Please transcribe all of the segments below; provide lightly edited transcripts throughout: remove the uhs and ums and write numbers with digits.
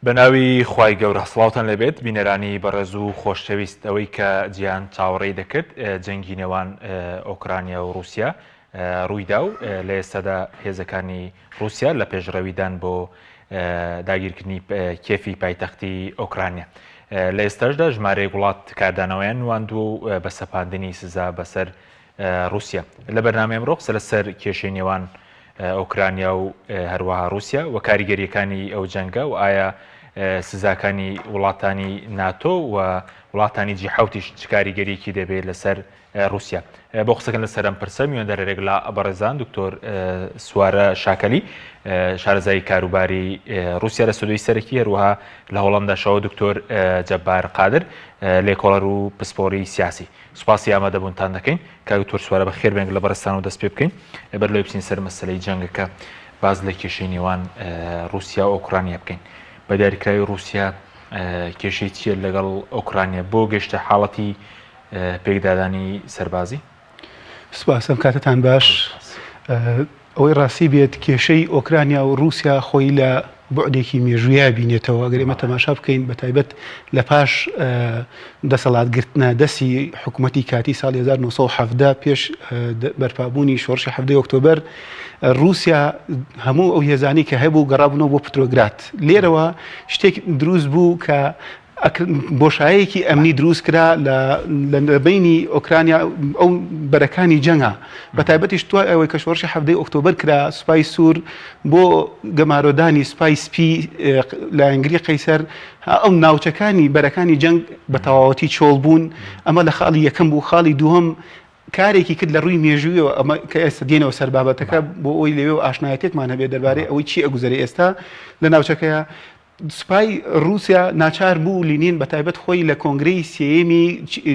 بەناوی خوای گەورە سڵاوتان لێبێت بینەرانی بەڕێز و خۆشەویست ئەوەی کە جیهان چاوەڕێی دەکرد جەنگی نێوان ئۆکرانیا و رووسیا ڕوویدا و لە ئێستادا هێزەکانی رووسیا لە پێشڕەویدان بۆ داگیرکردنی کێفی پایتەختی ئۆکرانیا. لە ئێستاشدا ژمارەیەک وڵات کاردانەوەیان نواندووە و بە سەپاندنی سزا بەسەر ڕووسیا. لە بەرنامەی ئەمڕۆ قسە لەسەر کێشەی نێوان ئۆکرانیا و هەروەها ڕووسیا و کاریگەریەکانی ئەو جەنگە و ئایا سزاکانی وڵاتانی ناتۆ و وڵاتانی جی حوتیش چ کاریگەریەکی دەبێت لەسەر ڕووسیا. بۆ قسەکردن لەسەر ئەم پرسە میواندارێک لە بەڕێزان دکتۆر سوارە شاکەلی شارەزای کاروباری ڕووسیا لە سودۆی سەرەکی هەروەها لە هۆڵنداشەوە دکتۆر جەبار قادر لێکۆڵەر و پسپۆری سیاسی. سوپاسی ئامادەبوونتان دەکەین. کاک دکتۆر سوارە بەخێر بێن لە بەڕێزتانەوە دەست پێ بکەین. بەر لەوەی بچین سەر مەسەلەی جەنگەکە باس لە کێشەی نێوان ڕووسیا و ئۆکرانیا بکەین. بە دیاریکراوی ڕووسیا کێشەی چییە لەگەڵ ئۆکرانیا بۆ گەشتە حاڵەتی پێکدادانی سەربازی؟ سپاس ئەم کاتەتان باش. ئەوەی ڕاستی بێت کێشەی ئۆکرانیا و ڕووسیا خۆی لە بوعدێکی مێژوویا بینێتەوە ئەگەر ئێمە تەماشا بکەین بە تایبەت لە پاش دەسەڵات گرتنە دەستی حکوومەتی کاتی ساڵی 1970 پێش بەرپابوونی شۆڕشی حەڤدەی ئۆکتۆبەر ڕووسیا هەموو ئەو هێزانی کە هەبوو گەڕابوونەوە بۆ پترۆگراد لێرەوە شتێک دروست بوو کە بۆشایەکی ئەمنی دروست کرا لە بەینی ئۆکرانیا ئەو بەرەکانی جەنگا بە تایبەتیش دوای ئەوەی کە شۆڕشی حەڤدەی ئۆکتۆبەر کرا سوپای سوور بۆ گەمارۆدانی سوپای سپی لایەنگری قەیسەر ئەو ناوچەکانی بەرەکانی جەنگ بە تەواوەتی چۆڵ بوون ئەمە لە خاڵی یەکەم بوو خاڵی دووەم کارێکی کرد لە ڕووی مێژوویەوە ئەمە کە ئێستا دێنەوە سەر بابەتەکە بۆ ئەوی لەوێ و ئاشنایەتێکمان هەبێت دەربارەی ئەوەی چی ئەگوزەرێ ئێستا لە ناوچەکەیە سوپای ڕووسیا ناچار بوو لینین بە تایبەت خۆی لە کۆنگرەی سێیەمی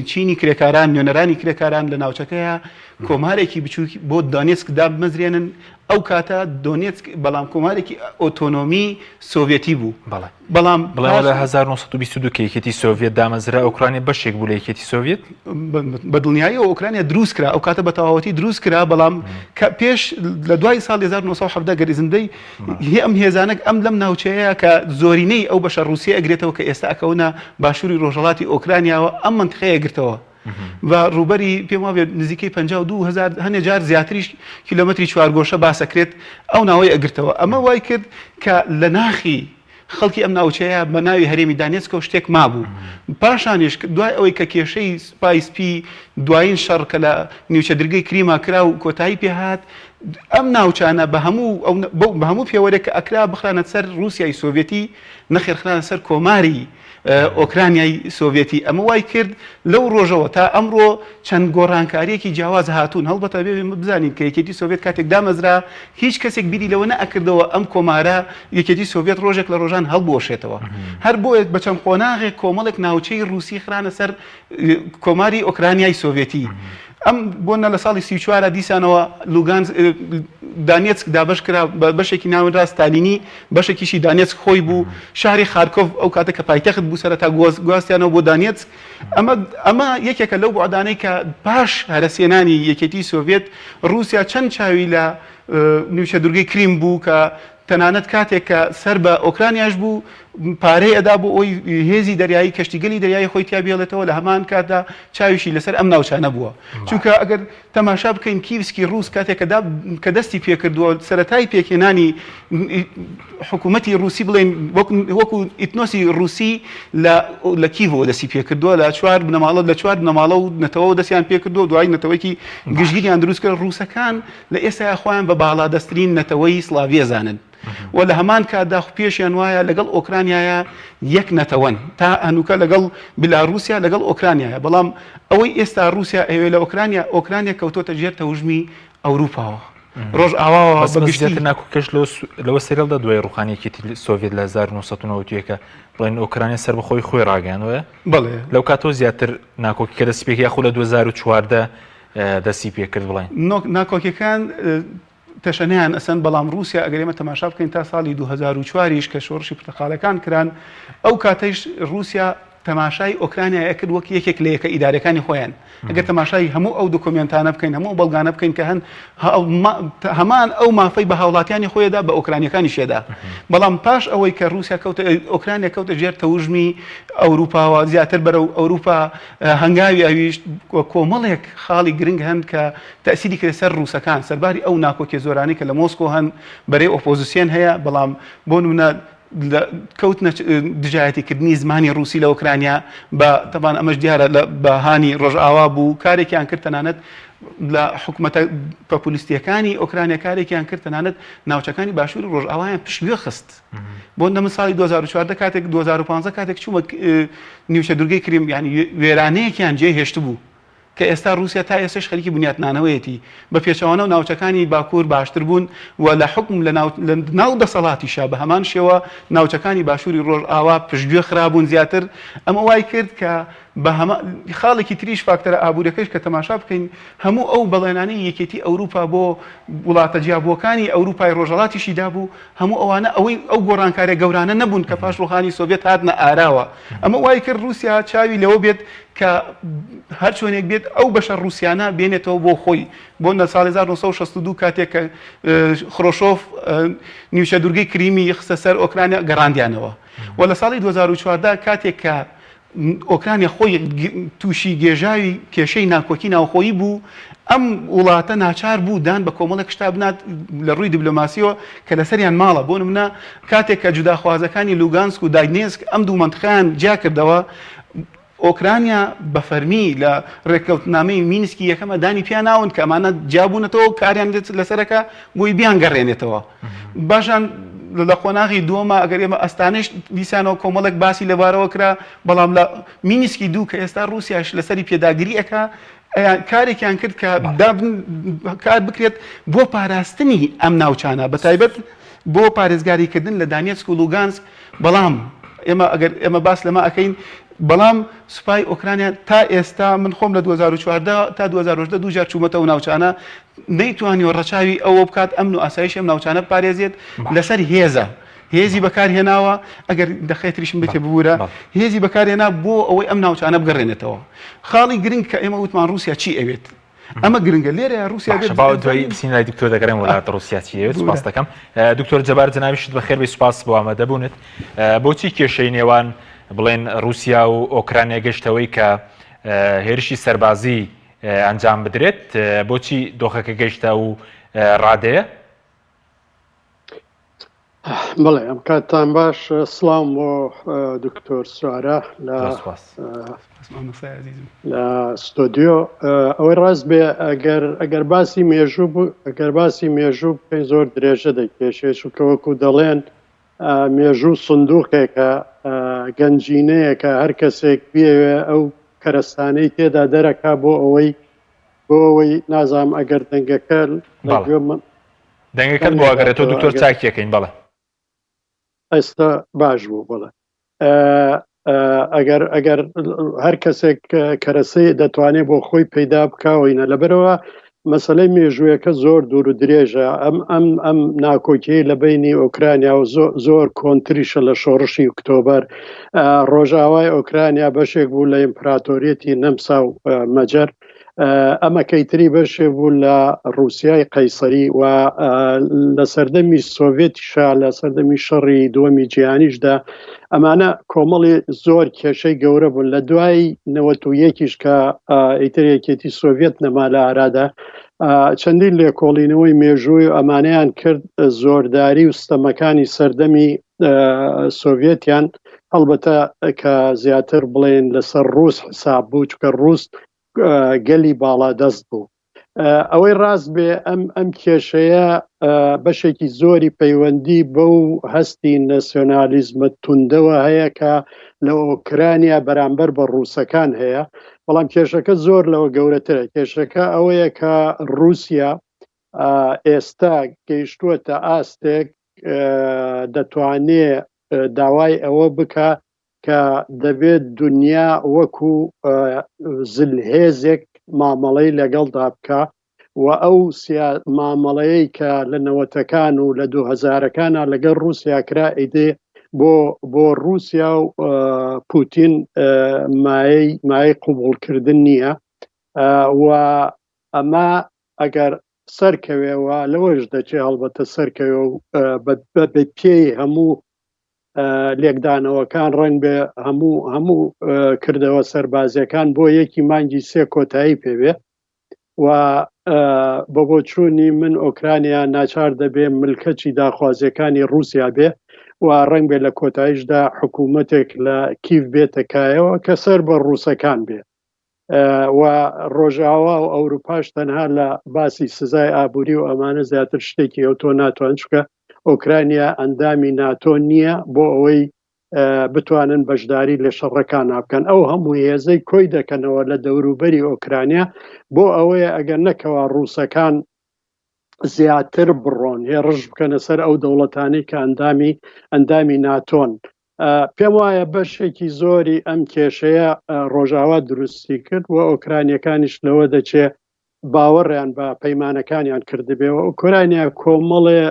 چینی کرێکاران، نوێنەرانی کرێکاران لە ناوچەکەیا کۆمارێکی بچووک بۆ دۆنێتسک دابمەزرێنن، ئەو کاتە دۆنێتسک بەڵام کۆمارێکی ئۆتۆنۆمی سۆڤێتی بوو. بەڵێ. بەڵام بڵێ لە 1922 کە یەکێتی سۆڤیەت دامەزرا ئۆکرانیا بەشێک بوو لە یەکێتی سۆڤیەت؟ بە دڵنیاییەوە ئۆکرانیا دروست کرا، ئەو کاتە بە تەواوەتی دروست کرا، بەڵام کە پێش لە دوای ساڵی 1917 گەر ئیزن بدەی هی ئەم هێزانە ئەم لەم ناوچەیە کە زۆرینەی ئەو بەشە ڕووسیە ئەگرێتەوە کە ئێستا ئەکەونە باشووری ڕۆژهەڵاتی ئۆکرانیاوە ئەم مەنتیقەیە گرتەوە و ڕووبەری پێم وابێت نزیکەی 52 هزار هەنێ جار زیاتریش کیلۆمەتری چوارگۆشە باسەکرێت ئەو ناوەی ئەگرتەوە ئەمە وای کرد کە لە ناخی خەڵکی ئەم ناوچەیە بە ناوی هەرێمی دانێتسکەوە شتێک مابوو. پاشانیش دوای ئەوەی کە کێشەی سوپای سپی دوایین شەڕ کە لە نیوچە درگەی کریما کرا و کۆتایی پێ هات، ئەم ناوچانە بە هەموو ئەو بە هەموو پێوەرێک کە ئەکرا بخرانە سەر ڕووسیای سۆڤێتی، نەخێر خرانە سەر کۆماری ئۆکرانیای سۆڤێتی. ئەمە وای کرد لەو ڕۆژەوە تا ئەمڕۆ چەند گۆڕانکارییەکی جیاواز هاتوون. هەڵبەتە ئەبێ بزانین کە یەکێتی سۆڤێت کاتێک دامەزرا هیچ کەسێک بیری لەوە نەئەکردەوە ئەم کۆمارە یەکێتی سۆڤێت ڕۆژێک لە ڕۆژان هەڵبوەشێتەوە. هەر بۆیە بە چەند قۆناغێک کۆمەڵێک ناوچەی ڕووسی خرانە سەر کۆماری ئۆکرانیای سۆڤێتی. ئەم بۆنە لە ساڵی 34 دیسانەوە لوگانسک دانێتسک دابەش کرا بە بەشێکی ناونرا ستالینی بەشێکیشی دانێتسک خۆی بوو شاری خارکۆڤ ئەو کاتە کە پایتەخت بوو سەرەتا گواستیانەوە بۆ دانێتسک ئەمە ئەمە یەکێکە لەو بوعدانەی کە پاش هەرەسهێنانی یەکێتی سۆڤێت ڕووسیا چەند چاوی لە نیمچە دورگەی کریم بوو کە تەنانەت کاتێک کە سەر بە ئۆکرانیاش بوو پارەی ئەدا بۆ ئەوی هێزی دەریایی کەشتیگەلی دەریایی خۆی تیا بێڵێتەوە لە هەمان کاتدا چاویشی لەسەر ئەم ناوچانە بووە چونکە ئەگەر تەماشا بکەین کیڤسکی ڕووس کاتێک کە کە دەستی پێکردووە سەرەتای پێکهێنانی حکوومەتی ڕووسی بڵێن وەکو ئیتنۆسی ڕووسی لە لە کیڤەوە دەستی پێکردووە لە چوار بنەماڵە لە چوار بنەماڵە و نەتەوەوە دەستیان پێکردووە دوای نەتەوەیەکی گشتگیریان دروست کرد ڕووسەکان لە ئێستایا خۆیان بە باڵادەستترین نەتەوەی سلاڤی ئەزانن و لە هەمان کاتدا پێشیان وایە لەگەڵ ئۆکرانیایا یەک نەتەوەن تا هەنووکە لەگەڵ بلاروسیا لەگەڵ ئۆکرانیایە بەڵام ئەوەی ئێستا ڕووسیا ئەوێ لە ئۆکرانیا ئۆکرانیا کەوتۆتە ژێر تەوژمی ئەوروپاوە ڕۆژئاواوە بە گشتی ناکۆکەش لەوە سەریڵدا دوای ڕوخانی یەکێتی سۆڤێت لە 1991 بڵێن ئۆکرانیا سەربەخۆی خۆی ڕاگەیاندوە بەڵێ لەو کاتەوە زیاتر ناکۆکی کە دەستی پێکرد یاخود لە 2014 دەستی پێکرد بڵێن. ناکۆکیەکان تەشەنەیان ئەسەند، بەڵام ڕووسیا ئەگەر ئێمە تەماشا بکەین تا ساڵی 2004 یش کە شۆڕشی پرتەقاڵەکان کران ئەو کاتەیش ڕووسیا. تەماشای ئۆکرانیای ئەکرد وەک یەکێک لە یەکە ئیدارەکانی خۆیان. ئەگەر تەماشای هەموو ئەو دۆکۆمێنتانە بکەین، هەموو ئەو بەڵگانە بکەین کە هەن، هەمان ئەو مافەی بە هاوڵاتیانی خۆی دا، بە ئۆکرانییەکانیشی دا. بەڵام پاش ئەوەی کە ڕووسیا کەوتە، ئۆکرانیا کەوتە ژێر تەوژمی ئەوروپاوە، زیاتر بەرەو ئەوروپا هەنگاوی ئەویشت و کۆمەڵێک خاڵی گرنگ هەن کە تەئسیری کردە سەر ڕووسەکان، سەرباری ئەو ناکۆکیە زۆرانەی کە لە مۆسکۆ هەن، بەرەی ئۆپۆزسیۆن هەیە، بەڵام بۆ نمونە لە کەوتنە دژایەتی کردنی زمانی ڕووسی لە ئۆکرانیا بە تەبان ئەمەش دیارە لە بە هانی ڕۆژئاوا بوو کارێکیان کرد تەنانەت لە حکومەتە پۆپولیستیەکانی ئۆکرانیا کارێکیان کرد تەنانەت ناوچەکانی باشووری ڕۆژئاوایان پشتگوێ خست بۆ نمونە ساڵی 2014 کاتێک 2015 کاتێک چوومە نیمچە دورگەی کریم یانی وێرانەیەکیان جێ هێشتبوو کە ئێستا ڕووسیا تا ئێستەش خەریکی بنیاتنانەوەیەتی، بە پێچەوانەوە ناوچەکانی باکوور باشتر بوون و لە حوکم لە ناو دەسەڵاتیشا بە هەمان شێوە ناوچەکانی باشووری ڕۆژئاوا پشتگوێ خرابوون زیاتر، ئەمە وای کرد کە بە هەمان خاڵێکی تریش فاکتەرە ئابووریەکەش کە تەماشا بکەین هەموو ئەو بەڵێنانەی یەکێتی ئەوروپا بۆ وڵاتە جیابووەکانی ئەوروپای ڕۆژهەڵاتیشی دابوو هەموو ئەوانە ئەوەی ئەو گۆڕانکاریە گەورانە نەبوون کە پاش ڕووخانی سۆڤێت هاتنە ئاراوە ئەمە وای کرد ڕووسیا چاوی لەوە بێت کە هەر چۆنێک بێت ئەو بەشە ڕووسیانە بێنێتەوە بۆ خۆی بۆ لە ساڵی 1962 کاتێک کە خرۆشۆف نیمچە دوورگەی کریمی خستە سەر ئۆکرانیا گەڕاندیانەوە و لە ساڵی 2014 کاتێک کە ئۆکرانیا خۆی تووشی گێژاوی کێشەی ناکۆکی ناوخۆیی بوو، ئەم وڵاتە ناچار بوو دان بە کۆمەڵێک شتا بنات لە ڕووی دیبلۆماسییەوە کە لەسەریان ماڵە، بۆ نمونە کاتێک کە جوداخوازەکانی لوگانسک و داینێسک ئەم دوو مەنتقەیان جیا کردەوە، ئۆکرانیا بە فەرمی لە ڕێککەوتنامەی مینسکی یەکەمە دانی پیا ناون کە ئەمانە جیا بوونەتەوە و کاریان لەسەرەکە بۆی بیانگەڕێنێتەوە. باشان لە قۆناغی دووەما ئەگەر ئێمە ئەستانەش دیسانەوە کۆمەڵێک باسی لەبارەوە کرا، بەڵام لە مینسکی دوو کە ئێستا ڕووسیاش لەسەری پێداگری ئەکا، کارێکیان کرد کە کار بکرێت بۆ پاراستنی ئەم ناوچانە بە تایبەت بۆ پارێزگاریکردن لە دانێتسک و لوگانسک، بەڵام ئێمە ئەگەر ئێمە باس لەمە ئەکەین بەڵام سوپای ئۆکرانیا تا ئێستا من خۆم لە 2014 تا 2018 دوو جار چوومەتە ئەو ناوچانە نەیتوانیوە ڕەچاوی ئەوە بکات ئەمن و ئاسایشی ئەم ناوچانە بپارێزێت لەسەر هێزە هێزی بەکارهێناوە ئەگەر دەخێتریشم بێتێ ببوورە هێزی بەکارهێنا بۆ ئەوەی ئەم ناوچانە بگەڕێنێتەوە خاڵی گرنگ کە ئێمە وتمان ڕووسیا چی ئەوێت ئەمە گرنگە لێرە ڕووسیا بێت باوە دوایی بچین لای دکتۆر دەگەڕێم وڵات ڕووسیا چی ئەوێت سپاس دەکەم دکتۆر جەبار جەنابیشت بەخێر بێی سپاس بۆ ئامادەبوونت بۆچی کێشەی نێوان بڵێن ڕووسیا و ئۆکرانیا گەشتەوەی کە هێرشی سەربازی ئەنجام بدرێت بۆچی دۆخەکە گەیشتە و ڕادەیە؟ بەڵێ ئەم کاتتان باش سڵاوم بۆ دکتۆر سوارە لە لە ستۆدیۆ ئەوەی ڕاست بێ ئەگەر ئەگەر باسی مێژوو ئەگەر باسی مێژوو بکەین زۆر درێژە دەکێشێ چونکە وەکو دەڵێن مێژوو سندوقێکە گەنجینەیەکە هەر کەسێک بیەوێ ئەو کەرەستانەی تێدا دەرەکا بۆ ئەوەی بۆ ئەوەی نازانم ئەگەر دەنگەکە لە گوێ دەنگەکەت بۆ ئەگەرێتەوە دکتۆر چاکیەکەین بەڵێ. ئێستا باش بوو بەڵێ ئەگەر ئەگەر هەر کەسێک کەرەسەی دەتوانێت بۆ خۆی پەیدا بکەوەینە لەبەرەوە مەسلەی مێژوویەکە زۆر دوور و درێژە ئەم ئەم ئەم ناکۆکی لە بینی ئۆکرانیا و زۆر کۆنتریشە لە شۆڕشی ئۆکتۆبەر ڕۆژاوای ئۆکرانیا بەشێک بوو لە ئیمپراتۆریەتی نەمسا و مەجەر ئەمەکەی تری بەشێ بوو لە ڕووسیای قەیسەری و لە سەردەمی سۆڤێتیشا لە سەردەمی شەڕی دووەمی جیهانیشدا ئەمانە کۆمەڵی زۆر کێشەی گەورە بوون لە دوای 91یش کە ئیتر یەکێتی سۆڤێت نەما لە ئارادا چەندین لێکۆڵینەوەی مێژووی و ئەمانەیان کرد زۆرداری و ستەمەکانی سەردەمی سۆڤێتیان هەڵبەتە کە زیاتر بڵێن لەسەر ڕوس حساب بوو چکە ڕوس گەلی باڵادەست بوو. ئەوەی ڕاست بێ ئەم ئەم کێشەیە بەشێکی زۆری پەیوەندی بەو هەستی ناسیۆنالیزمە توندەوە هەیە کە لە ئۆکرانیا بەرامبەر بە ڕووسەکان هەیە بەڵام کێشەکە زۆر لەوە گەورەترە کێشەکە ئەوەیە کە ڕووسیا ئێستا گەیشتووەتە ئاستێک دەتوانێ داوای ئەوە بکە کە دەبێت دونیا وەکو زلهێزێک مامەڵەی لەگەڵدا بکا و ئەو مامەڵەیەی کە لە نەوەتەکان و لە دوو هەزارەکانا لەگەڵ ڕووسیا کرا ئیدی بۆ بۆ رووسیا و پوتین مایەی مایەی قوبوڵکردن نییە و ئەمە ئەگەر سەرکەوێ و لەوەش دەچێ هەڵبەتە سەرکەوێ و بە پێی هەموو لێکدانەوەکان ڕەنگ بێ هەموو هەموو کردەوە سەربازیەکان بۆ یەکی مانگی سێ کۆتایی پێبێ و بە بۆچوونی من ئۆکرانیا ناچار دەبێ ملکەچی داخوازیەکانی رووسیا بێ و ڕەنگ بێ لە کۆتاییشدا حکوومەتێک لە کیف بێتە کایەوە کە سەر بە ڕووسەکان بێ و ڕۆژاوا و ئەوروپاش تەنها لە باسی سزای ئابووری و ئەمانە زیاتر شتێکی ئەو تۆ ناتوان چکە ئۆکرانیا ئەندامی ناتۆ نییە بۆ ئەوەی بتوانن بەشداری لە شەڕەکان بکەن ئەو هەموو هێزەی کۆی دەکەنەوە لە دەوروبەری ئۆکرانیا بۆ ئەوەیە ئەگەر نەکەوە ڕووسەکان زیاتر بڕۆن هێڕش بکەنە سەر ئەو دەوڵەتانی کە ئەندامی ئەندامی ناتۆن پێم وایە بەشێکی زۆری ئەم کێشەیە ڕۆژاوا دروستی کرد و ئۆکرانیەکانیش لەوە دەچێ باوەڕیان بە پەیمانەکانیان کردبێ و ئۆکرانیا کۆمەڵێ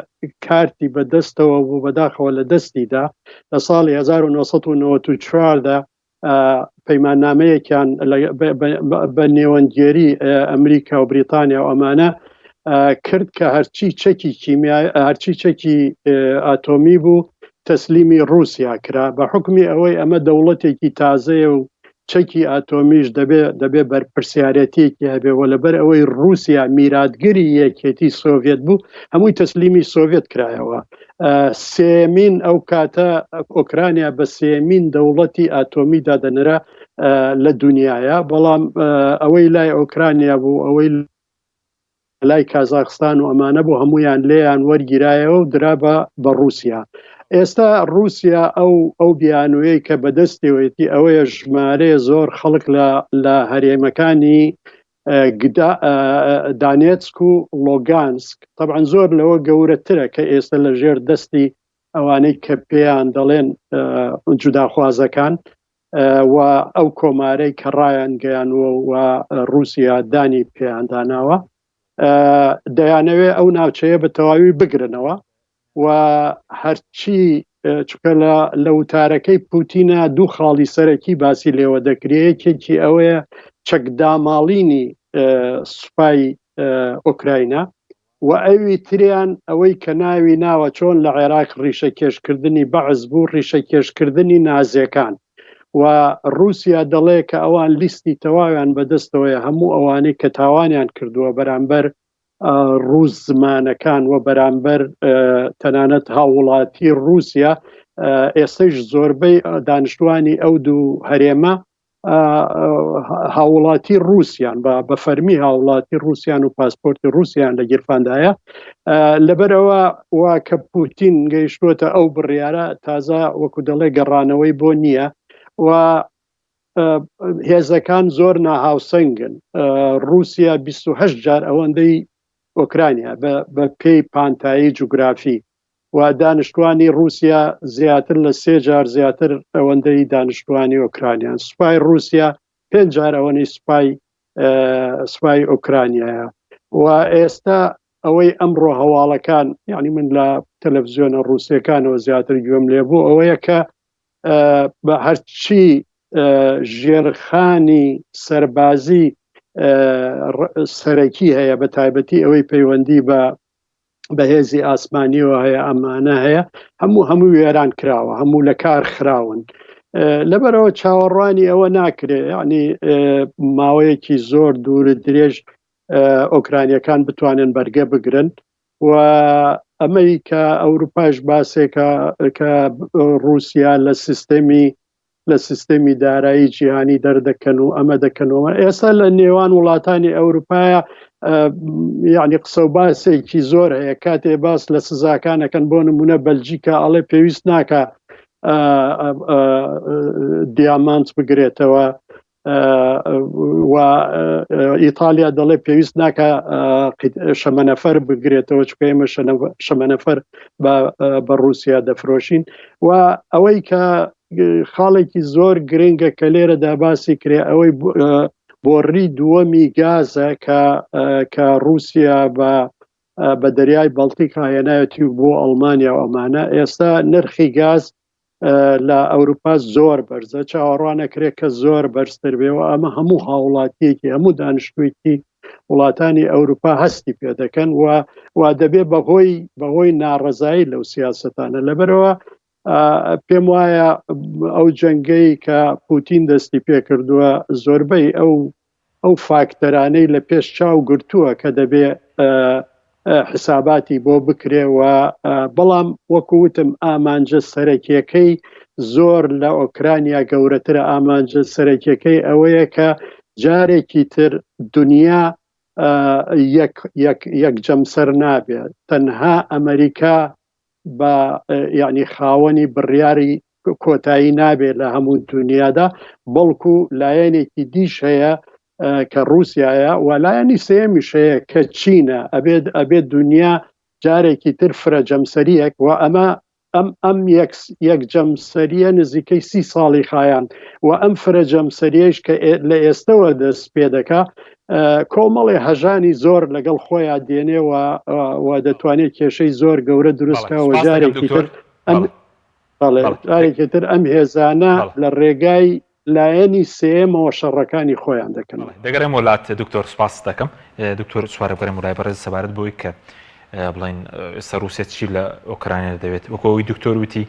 کارتی بەدەستەوە بوو بەداخەوە لە دەستیدا لە ساڵی 1994 دا پەیماننامەیەکیان بە نێوەندگێری ئەمریکا و بریتانیا و ئەمانە کرد کە هەرچی چەکی کیمیا هەرچی چەکی ئاتۆمی بوو تەسلیمی رووسیا کرا بە حکمی ئەوەی ئەمە دەوڵەتێکی تازەیە و چەکی ئاتۆمیش دەبێ دەبێ بەرپرسیارەتێکی هەبێ و لەبەر ئەوەی رووسیا میراتگری یەکێتی سۆڤێت بوو هەمووی تەسلیمی سۆڤێت کرایەوە سێمین ئەو کاتە ئۆکرانیا بە سێمین دەوڵەتی ئاتۆمی دادەنرا لە دنیاە بەڵام ئەوەی لای ئۆکرانیا بوو ئەوەی لای کازاخستان و ئەمانە بۆ هەمویان لێیان وەرگیرایەوە و درا بە بە رووسیا ئێستا رووسیا ئەو ئەو بیانوەی کە بەدەستەوەیەتی ئەوەیە ژمارەیە زۆر خەڵک لە لە هەرێمەکانی دانێتسک و لۆگانسک طبعا زۆر لەوە گەورەترە کە ئێستا لە ژێر دەستی ئەوانەی کە پێیان دەڵێن جوداخوازەکان و ئەو کۆمارەی کە ڕایان گەیانوە و رووسیا دانی پێیان داناوە دەیانەوێ ئەو ناوچەیە بە تەواوی بگرنەوە و هەرچی چکە لە لە وتارەکەی پوتینە دوو خاڵی سەرەکی باسی لێوە دەکرێت یەکێکی ئەوەیە چەکداماڵینی سوپای ئۆکراینا و ئەوی تریان ئەوەی کە ناوی ناوە چۆن لە عێراق ڕیشە کێشکردنی بەعس بوو ڕیشە کێشکردنی نازیەکان و ڕووسیا دەڵێ کە ئەوان لیستی تەواویان بەدەستەوەیە هەموو ئەوانەی کە تاوانیان کردووە بەرامبەر ڕووس زمانەکان و بەرامبەر تەنانەت هاووڵاتی ڕووسیا ئێستەیش زۆربەی دانیشتوانی ئەو دوو هەرێمە هاوڵاتی رووسیان بە بە فەرمی هاوڵاتی رووسیان و پاسپۆرتی رووسیان لە گیرفاندایە لەبەرەوە وا کە پوتین گەیشتووەتە ئەو بڕیارە تازە وەکو دەڵێ گەڕانەوەی بۆ نییە و هێزەکان زۆر ناهاوسەنگن رووسیا 28 جار ئەوەندەی ئۆکرانیا بە پێی پانتایی جوگرافی و دانیشتوانی رووسیا زیاتر لە سێ جار زیاتر ئەوەندەی دانیشتوانی ئۆکرانیان سوپای رووسیا پێ جار ئەوەنەی سوپای سوپای ئۆکرانیایە و ئێستا ئەوەی ئەمڕۆ هەواڵەکان یعنی من لە تەلەڤزیۆنە ڕووسەکانەوە زیاتر گوێم لێ بوو ئەوەیە کە بە هەرچی ژێرخانی سەربازی سەرەکی هەیە بە تایبەتی ئەوەی پەیوەندی بە بەهێزی ئاسمانیەوە هەیە ئەمانە هەیە هەموو هەموو وێران کراوە هەموو لە کار خراون لەبەرەوە چاوەڕوانی ئەوە ناکرێ ینی ماوەیەکی زۆر دوور درێژ ئۆکرانیەکان بتوانن بەرگە بگرن و ئەمەی کە ئەوروپاش باسێکە کە رووسیا لە سیستەمی لە سیستەمی دارایی جیهانی دەردەکەن و ئەمە دەکەنەوە ئێستا لە نێوان وڵاتانی ئەوروپایە یعنی قسە و باسێکی زۆر هەیە کاتێ باس لە سزاکانەکەن بۆ نمونە بەلجیکا ئەڵێ پێویست ناکە دیامانت بگرێتەوە و ئیتالیا دەڵێ پێویست ناکە شەمەنەفەر بگرێتەوە چکە ئێمە شەمەنەفەر بە رووسیا دەفرۆشین و ئەوەی کە خاڵێکی زۆر گرنگە کە لێرەدا باسی کرێ ئەوەی بۆڕی دووەمی گازە کە کە رووسیا بە بە دەریای بەڵتیک هاهێنایەتی و بۆ ئەڵمانیا و ئەمانە ئێستا نرخی گاز. لە ئەوروپا زۆر بەرزە چاوەڕوانەکرێت کە زۆر بەرزتر بێ و ئەمە هەموو هاوڵاتیەکی هەموو دانیشتوویەکی وڵاتانی ئەوروپا هەستی پێ دەکەن و و دەبێ بەهۆی بەهۆی ناڕەزایی لەو سیاستانە لەبەرەوە پێم وایە ئەو جەنگەی کە پوتین دەستی پێکردووە زۆربەی ئەو ئەو فاکتەرانەی لە پێش چاو گرتووە کە دەبێ حساباتی بۆ بکرێ و بەڵام وەکو وتم ئامانجە سەرەکیەکەی زۆر لە ئۆکرانیا گەورەترە ئامانجە سەرەکیەکەی ئەوەیە کە جارێکی تر دنیا یەک یەک یەک جەمسەر نابێت تەنها ئەمریکا بە یعنی خاوەنی بڕیاری کۆتایی نابێت لە هەموو دنیادا بەڵکو لایەنێکی دیش هەیە کە رووسایە و لایەنی سێمیش هەیە کە چینە ئەبێت ئەبێت دنیا جارێکی تر فرە جەمسەریەک و ئەمە ئەم ئەم یەک جەمسەریە نزیکەی سی ساڵی خایان و ئەم فرە جەمسەریەش کە لە ئێستەوە دەست پێ دەکا کۆمەڵێ هەژانی زۆر لەگەڵ خۆیان دێنێ و و دەتوانێت کێشەی زۆر گەورە دروستکە و جارێکی تر جارێکی تر ئەم هێزانە لە ڕێگای لایەنی سێیەمەوە شەڕەکانی خۆیان دەکەن. دەگەڕێمەوە لات دکتۆر سوپاست دەکەم دکتۆر سوارە بگەڕێمەوە لای بەڕێز سەبارەت بەوەی کە بڵێن ئێستا رووسیا چی لە ئۆکرانیا دەوێت وەکو ئەوەی دکتۆر وتی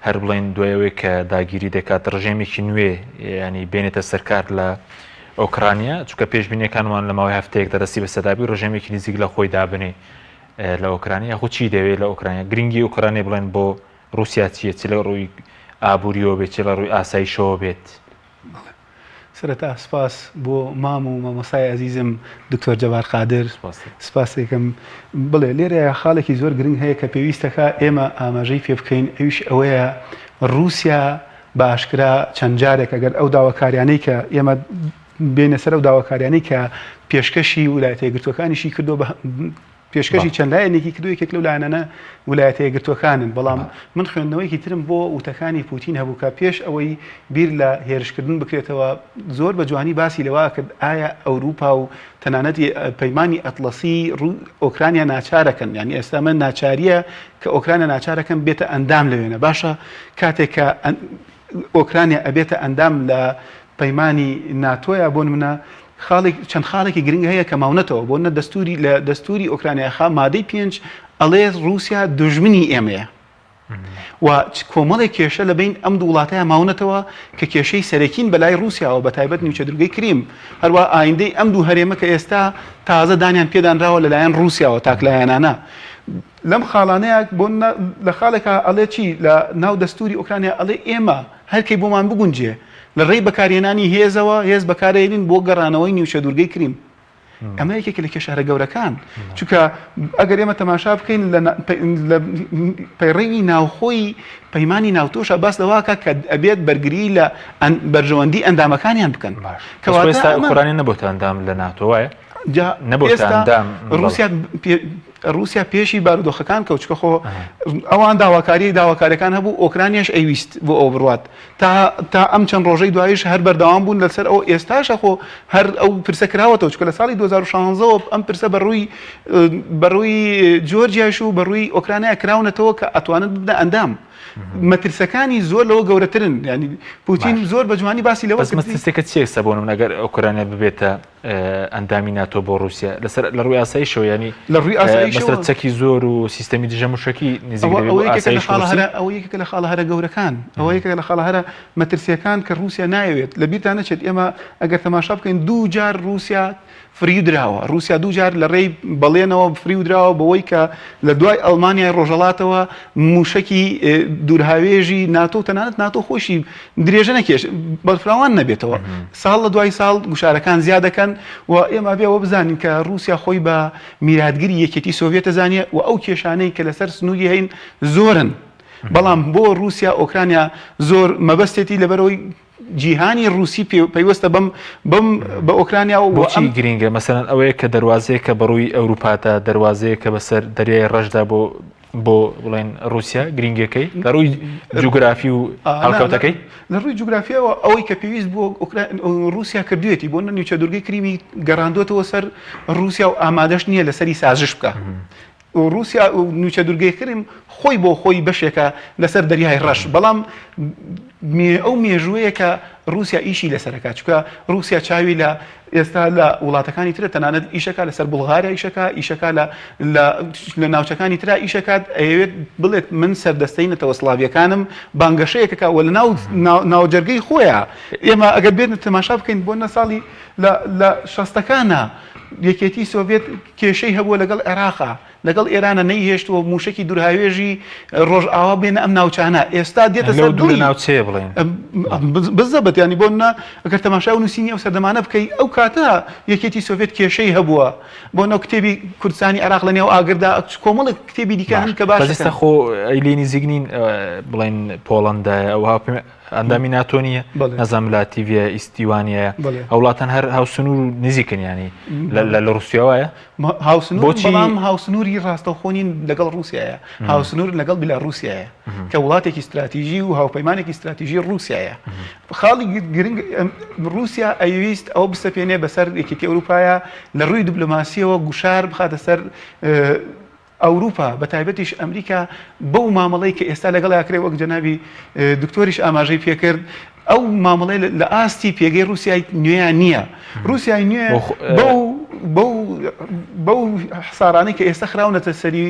هەر بڵێن دوای ئەوەی کە داگیری دەکات ڕژێمێکی نوێ ینی بێنێتە سەرکار لە ئۆکرانیا چونکە پێشبینیەکانمان لە ماوەی هەفتەیەکدا دەستی بەسەردابی ڕژێمێکی نزیک لە خۆی دابنێ لە ئۆکرانیا یاخود چی دەوێت لە ئۆکرانیا گرنگی ئۆکرانیا بڵێن بۆ ڕووسیا چییە چ لە ڕووی ئابووریەوە بێت چ لە ڕووی ئاسایشەوە بێت؟ سەرەتا سپاس بۆ مام و مامۆستای ئەزیزم دکتۆر جەبار قادر سپاسێکم بڵێ لێرەیە خاڵێکی زۆر گرنگ هەیە کە پێویستەکە ئێمە ئاماژەی پێ بکەین ئەویش ئەوەیە ڕووسیا بە ئاشکرا چەند جارێک ئەگەر ئەو داواکاریانەی کە ئێمە بێنە سەر ئەو داواکاریانەی کە پێشکەشی ولایەتە یەکگرتووەکانیشی کردو بە پێشکەشی چەند لایەنێکی کردو یەکێک لەو لایەنانە ولایەتە یەکگرتووەکانن، بەڵام من خوێندنەوەیەکی ترم بۆ وتەکانی پوتین هەبوو کە پێش ئەوەی بیر لە هێرشکردن بکرێتەوە زۆر بە جوانی باسی لەوە کرد ئایا ئەوروپا و تەنانەت پەیمانی ئەتڵەسی ئۆکرانیا ناچارەکەن یانی ئێستا من ناچاریە کە ئۆکرانیا ناچارەکەن بێتە ئەندام لەوێنە باشە کاتێک کە ئۆکرانیا ئەبێتە ئەندام لە پەیمانی ناتۆیا بۆ نمونە خاڵێک چەند خاڵێکی گرنگ هەیە کە ماونەتەوە بۆ نە دەستوری لە دەستوری ئۆکرانیا خا مادەی پێنج ئەڵێ ڕووسیا دوژمنی ئێمەیە و کۆمەڵێک کێشە لە بین ئەم دوو وڵاتەیە ماونەتەوە کە کێشەی سەرەکین بەلای ڕووسیاوە بە تایبەت نیمچە دورگەی کریم هەروە ئایندەی ئەم دوو هەرێمە کە ئێستا تازە دانیان پێدانراوە لەلایەن ڕووسیاوە تاکلایەنانە لەم خاڵانەیە بۆ لە خاڵێکا ئەڵێ چی لە ناو دەستوری ئۆکرانیا ئەڵێ ئێمە هەرکەی بۆمان بگونجێ لە ڕێی بەکارهێنانی هێزەوە هێز بەکارێنین بۆ گەڕانەوەی نیوچە دوورگەی کریم ئەمە یەکێکە لە کێشە هەرە گەورەکان چونکە ئەگەر ئێمە تەماشا بکەین لە پەیڕەوی ناوخۆی پەیمانی ناوتۆشە باس لەواکە کە ئەبێت بەرگری لە بەرژەوەندی ئەندامەکانیان بکەن باش کەواتە ئۆکرانیا نەبۆتە ئەندام لە ناتۆ وایە نەبۆتە ئەندام ڕووسیا ڕووسیا پێشی بارودۆخەکان کەوت چونکە خۆ ئەوان داواکاری داواکاریەکان هەبوو ئۆکرانیاش ئەیویست بۆ ئەو بڕوات تا تا ئەم چەند ڕۆژەی دوایش هەر بەردەوام بوون لەسەر ئەو ئێستاشە خۆ هەر ئەو پرسە کراوەتەوە چونکە لە ساڵی 2016ەوە ئەم پرسە بەڕووی بەڕووی جۆرجیاش و بەڕووی ئۆکرانیا کراونەتەوە کە ئەتوانن ببنە ئەندام مەترسەکانی زۆر لەوە گەورەترن ینی پوتین زۆر بە جوانی باسی لەوە بەس مەترسیەکە چییە ئێستا بۆ نمونە ئەگەر ئۆکرانیا ببێتە ئەندامی ناتۆ بۆ رووسیا لەسەر لە ڕووی ئاسایشەوە ینی لە ڕووی ئاسایشەوە چەکی زۆر و سیستەمی دژە موشەکی نزیک دەبێت بۆ ئاسایش ڕووسی. ئەوە یەکێکە لە خاڵە هەرە گەورەکان ئەوە یەکێکە لە خاڵە هەرە مەترسیەکان کە رووسیا نایەوێت لە بیرتان نەچێت ئێمە ئەگەر تەماشا بکەین دوو جار رووسیا فریو دراوە رووسیا دوو جار لە ڕێی بەڵێنەوە فریو دراوە بەوەی کە لە دوای ئەڵمانیای ڕۆژهەڵاتەوە مووشەکی دوورهاوێژی ناتۆ و تەنانەت ناتۆ خۆشی درێژە نەکێش بەرفراوان نەبێتەوە ساڵ لە دوای ساڵ گوشارەکان زیاد دەکەن و ئێمە بێ ئەوە بزانین کە رووسیا خۆی بە میراتگری یەکێتی سۆڤێتە زانیە و ئەو کێشانەی کە لەسەر سنووری هەین زۆرن بەڵام بۆ رووسیا ئۆکرانیا زۆر مەبەستێتی لەبەرەوەی جیهانی رووسی پەیوەستە بەم بەم بە ئۆکرانیا و بۆچی گرینگە مەسەلەن ئەوەیە کە دەروازەیەکە بەڕووی ئەوروپادا دەروازەیەکە بەسەر دەریای ڕەشدا بۆ بۆ بڵێن رووسیا گرینگەکەی لە ڕووی جوگرافی و هەڵکەوتەکەی لە ڕووی جوگرافیەوە ئەوەی کە پێویست بۆ رووسیا کردوێتی بۆ نیمچە دوورگەی کریمی گەڕاندوێتەوە سەر رووسیا و ئامادەش نییە لەسەری سازش بکە. ڕووسیا و نیمچە دوورگەی قرم خۆی بۆ خۆی بەشێکە لەسەر دەریای ڕەش، بەڵام ئەو مێژووەیە کە ڕووسیا ئیشی لەسەر ئەکات، چونکە ڕووسیا چاوی لە ئێستا لە وڵاتەکانی ترە، تەنانەت ئیشەکا لەسەر بوڵغاریا ئیشەکا، ئیشەکا لە لە ناوچەکانی ترا ئیشەکات، ئەیەوێت بڵێت من سەردەستەی نەتەوە سلاڤیەکانم، بانگەشەیەک ئەکا و لە ناو ناوجەرگەی خۆیا ئێمە ئەگەر بێت تەماشا بکەین بۆ نە ساڵی لە لە شەستەکانا یەکێتی سۆڤێت کێشەی هەبووە لەگەڵ عێراقا، لەگەڵ ئێرانە نەیهێشتووە مووشەکی دوورهاوێژی ڕۆژئاوا بێنە ئەم ناوچانە، ئێستا دێتە سەر لەو دوورە ناوچەیە بڵێین. بزەبت یانی بۆ نمونە ئەگەر تەماشای ئەو نووسینی ئەو سەردەمانە بکەی ئەو کاتە یەکێتی سۆڤێت کێشەی هەبووە بۆ نە کتێبی کوردستانی عێراق لە نێو ئاگردا کۆمەڵێک کتێبی دیکە هەن کە باش بەس ئێستا خۆ ئەی لێی نزیک نین بڵێن پۆڵەندایە ئەو هاوپەیمان ئەندامی ناتۆ نییە نەزانم لاتیڤە ئیستیوانیە ئەو وڵاتان هەر هاوسنوور و نزیکن ینی لە رووسیا وایە هاوسنوور بەڵام هاوسنووری ڕاستەوخۆ نین لەگەڵ رووسایە هاوسنوور لەگەڵ بیلارووسایە کە وڵاتێکی استراتیژی و هاوپەیمانێکی استراتیژی رووسایە خاڵی گرنگ رووسیا ئەویست ئەو بسەپێنێ بەسەر یەکێتی ئەوروپایە لە ڕووی دیبلۆماسیەوە گوشار بخاتە سەر ئەوروپا بە تایبەتیش ئەمریکا بەو مامەڵەی کە ئێستا لەگەڵ ئەکرێ وەک جەنابی دکتۆریش ئاماژەی پێکرد ئەو مامەڵەی لە ئاستی پێگەی رووسیای نوێیان نییە رووسیای نوێ بەو بەو بەو حسارانەی کە ئێستا خراونەتە سەری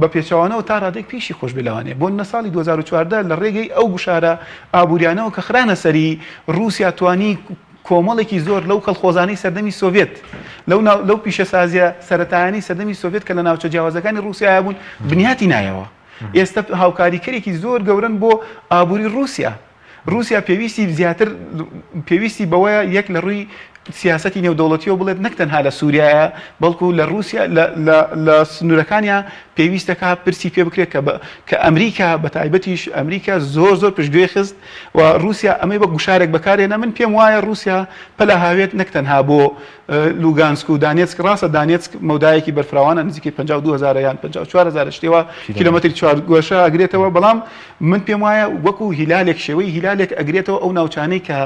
بە پێچەوانەوە تا ڕادێک پیشی خۆش بێ لەوانەیە بۆ نە ساڵی 2014 لە ڕێگەی ئەو گوشارە ئابووریانەوە کە خرانە سەری رووسیا توانی کۆمەڵێکی زۆر لەو کەڵخۆزانەی سەردەمی سۆڤێت، لەو ناو لەو پیشەسازییە سەرەتایانەی سەردەمی سۆڤێت کە لە ناوچە جیاوازەکانی ڕووسیایا بوون، بنیاتی نایەوە. ئێستە هاوکاریکەرێکی زۆر گەورەن بۆ ئابووری ڕووسیا. ڕووسیا پێویستی زیاتر پێویستی بەوەیە یەک لە ڕووی سیاسەتی نێودەوڵەتیەوە بڵێت نەک تەنها لە سووریایە، بەڵکو لە ڕووسیا لە لە لە سنوورەکانیا پێویست دەکا پرسی پێ بکرێت کە بە کە ئەمریکا بە تایبەتیش ئەمریکا زۆر زۆر پشتگوێ خست و ڕووسیا ئەمەی وەک گوشارێک بەکارهێنا، من پێم وایە ڕووسیا پەلاهاوێت نەک تەنها بۆ لوگانسک و دانێتسک، ڕاستە دانێتسک مەودایەکی بەرفراوانە نزیکەی 52 هەزارە یان 54 هەزارە شتێ وا کیلۆمەتری چوارگۆشە ئەگرێتەوە، بەڵام من پێم وایە وەکو هیلالێک شێوەی هیلالێک ئەگرێتەوە ئەو ناوچانەی کە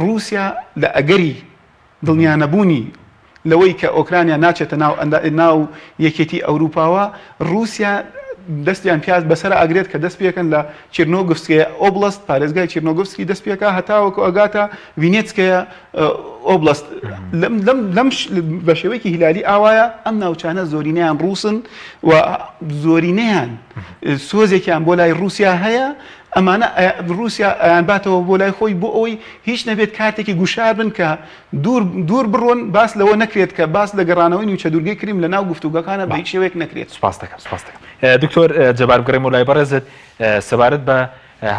ڕووسیا لە ئەگەری دڵنیانەبوونی لەوەی کە ئۆکرانیا ناچێتە ناو ناو یەکێتی ئەوروپاوە، ڕووسیا دەستیان پیاز بەسەرا ئەگرێت کە دەست پێکەن لە چیرنۆگفسکەیە ئۆبڵەست پارێزگای چیرنۆگفسکی دەست پێکا هەتاوەکو ئەگاتە ڤینێتسکەیە ئۆبڵەست لەم لەم لەم بە شێوەیەکی هیلالی ئاوایە ئەم ناوچانە زۆرینەیان ڕووسن و زۆرینەیان سۆزێکیان بۆ لای ڕووسیا هەیە ئەمانە ڕووسیا ئەیانباتەوە بۆ لای خۆی بۆ ئەوەی هیچ نەبێت کارتێکی گوشار بن کە دوور دوور بڕۆن باس لەوە نەکرێت کە باس لە گەڕانەوەی نیمچە دوورگەی کریم لە ناو گفتوگۆکانە بە هیچ شێوەیەک نەکرێت. سوپاست دەکەم سوپاست دەکەم دکتۆر جەبار بگەڕێمەوە لای بەڕێزت سەبارەت بە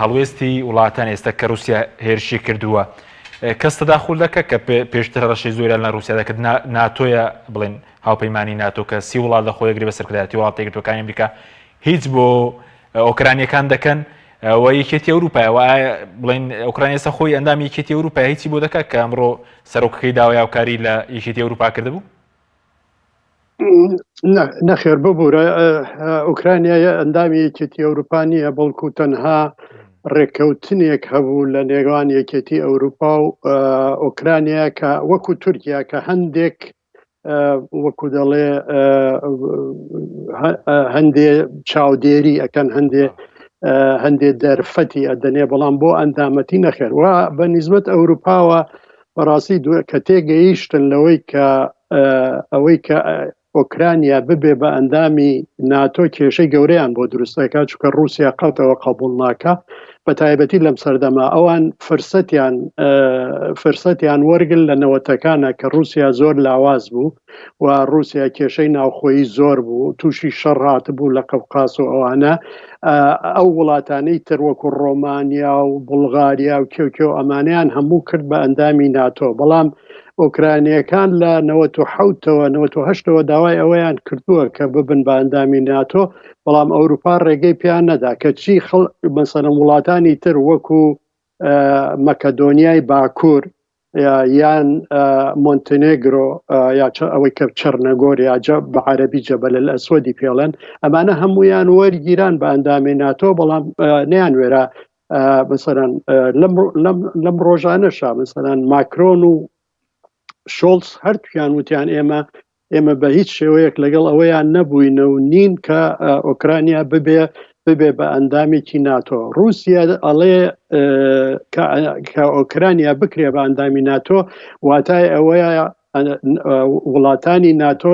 هەڵوێستی وڵاتان ئێستا کە رووسیا هێرشی کردووە کەس تەداخول دەکە کە پێشتر هەڕەشەی زۆریان لە رووسیا دەکرد ناتۆیە بڵێن هاوپەیمانی ناتۆ کە سی وڵات لە خۆی گرێ بە سەرکردایەتی وڵاتە یەکگرتووەکانی ئەمریکا هیچ بۆ ئۆکرانیەکان دەکەن و یەکێتی ئەوروپایە و ئایا بڵێن ئۆکرانیا ئێستا خۆی ئەندامی یەکێتی ئەوروپا هیچی بۆ دەکات کە ئەمڕۆ سەرۆکەکەی داوای هاوکاری لە یەکێتی ئەوروپا کردبوو؟ نەخێر ببوورە ئۆکرانیا ئەندامی یەکێتی ئەوروپا نییە بەڵکو تەنها ڕێککەوتنێک هەبوو لە نێوان یەکێتی ئەوروپا و ئۆکرانیا کە وەکو تورکیا کە هەندێک وەکو دەڵێ هەندێ چاودێری ئەکەن هەندێ هەندێ دەرفەتی ئەدەنێ بەڵام بۆ ئەندامەتی نەخێر و بە نیزمەت ئەوروپاوە بەڕاستی کە تێگەیشتن لەوەی کە ئەوەی کە ئۆکرانیا ببێ بە ئەندامی ناتۆ کێشەی گەورەیان بۆ دروست دەکات چونکە ڕووسیا قەتەوە قبوڵ ناکا بە تایبەتی لەم سەردەما ئەوان فرسەتیان فرسەتیان وەرگل لە نەوەتەکانە کە ڕووسیا زۆر لاواز بوو و ڕووسیا کێشەی ناوخۆیی زۆر بوو تووشی شەڕ هاتبوو لە قەفقاس و ئەوانە ئەو وڵاتانەی تر وەکو ڕۆمانیا و بولغاریا و کێوکێو ئەمانیان هەموو کرد بە ئەندامی ناتۆ بەڵام ئۆکرانییەکان لە 97ەوە 98ەوە داوای ئەوەیان کردووە کە ببن بە ئەندامی ناتۆ، بەڵام ئەوروپا ڕێگەی پێیان نەدا، کەچی مەسەلەن وڵاتانی تر وەکو مەکەدۆنیای باکوور یان مۆنتێنێگرۆ یا ئەوەی کە چەرنەگۆر یا بە عەرەبی جەبەل ئەسوەدی پێڵێن، ئەمانە هەمویان وەرگیران بە ئەندامی ناتۆ، بەڵام نەیانوێرا مەسەلەن لەم ڕۆژانەشا مەسەلەن ماکرۆن و شۆڵز هەردووکیان وتیان ئێمە ئێمە بە هیچ شێوەیەک لەگەڵ ئەوەیان نەبووینە و نین کە ئۆکرانیا ببێ ببێ بە ئەندامێکی ناتۆ. ڕووسیا ئەڵێ کە ئۆکرانیا بکرێ بە ئەندامی ناتۆ واتای ئەوەیە وڵاتانی ناتۆ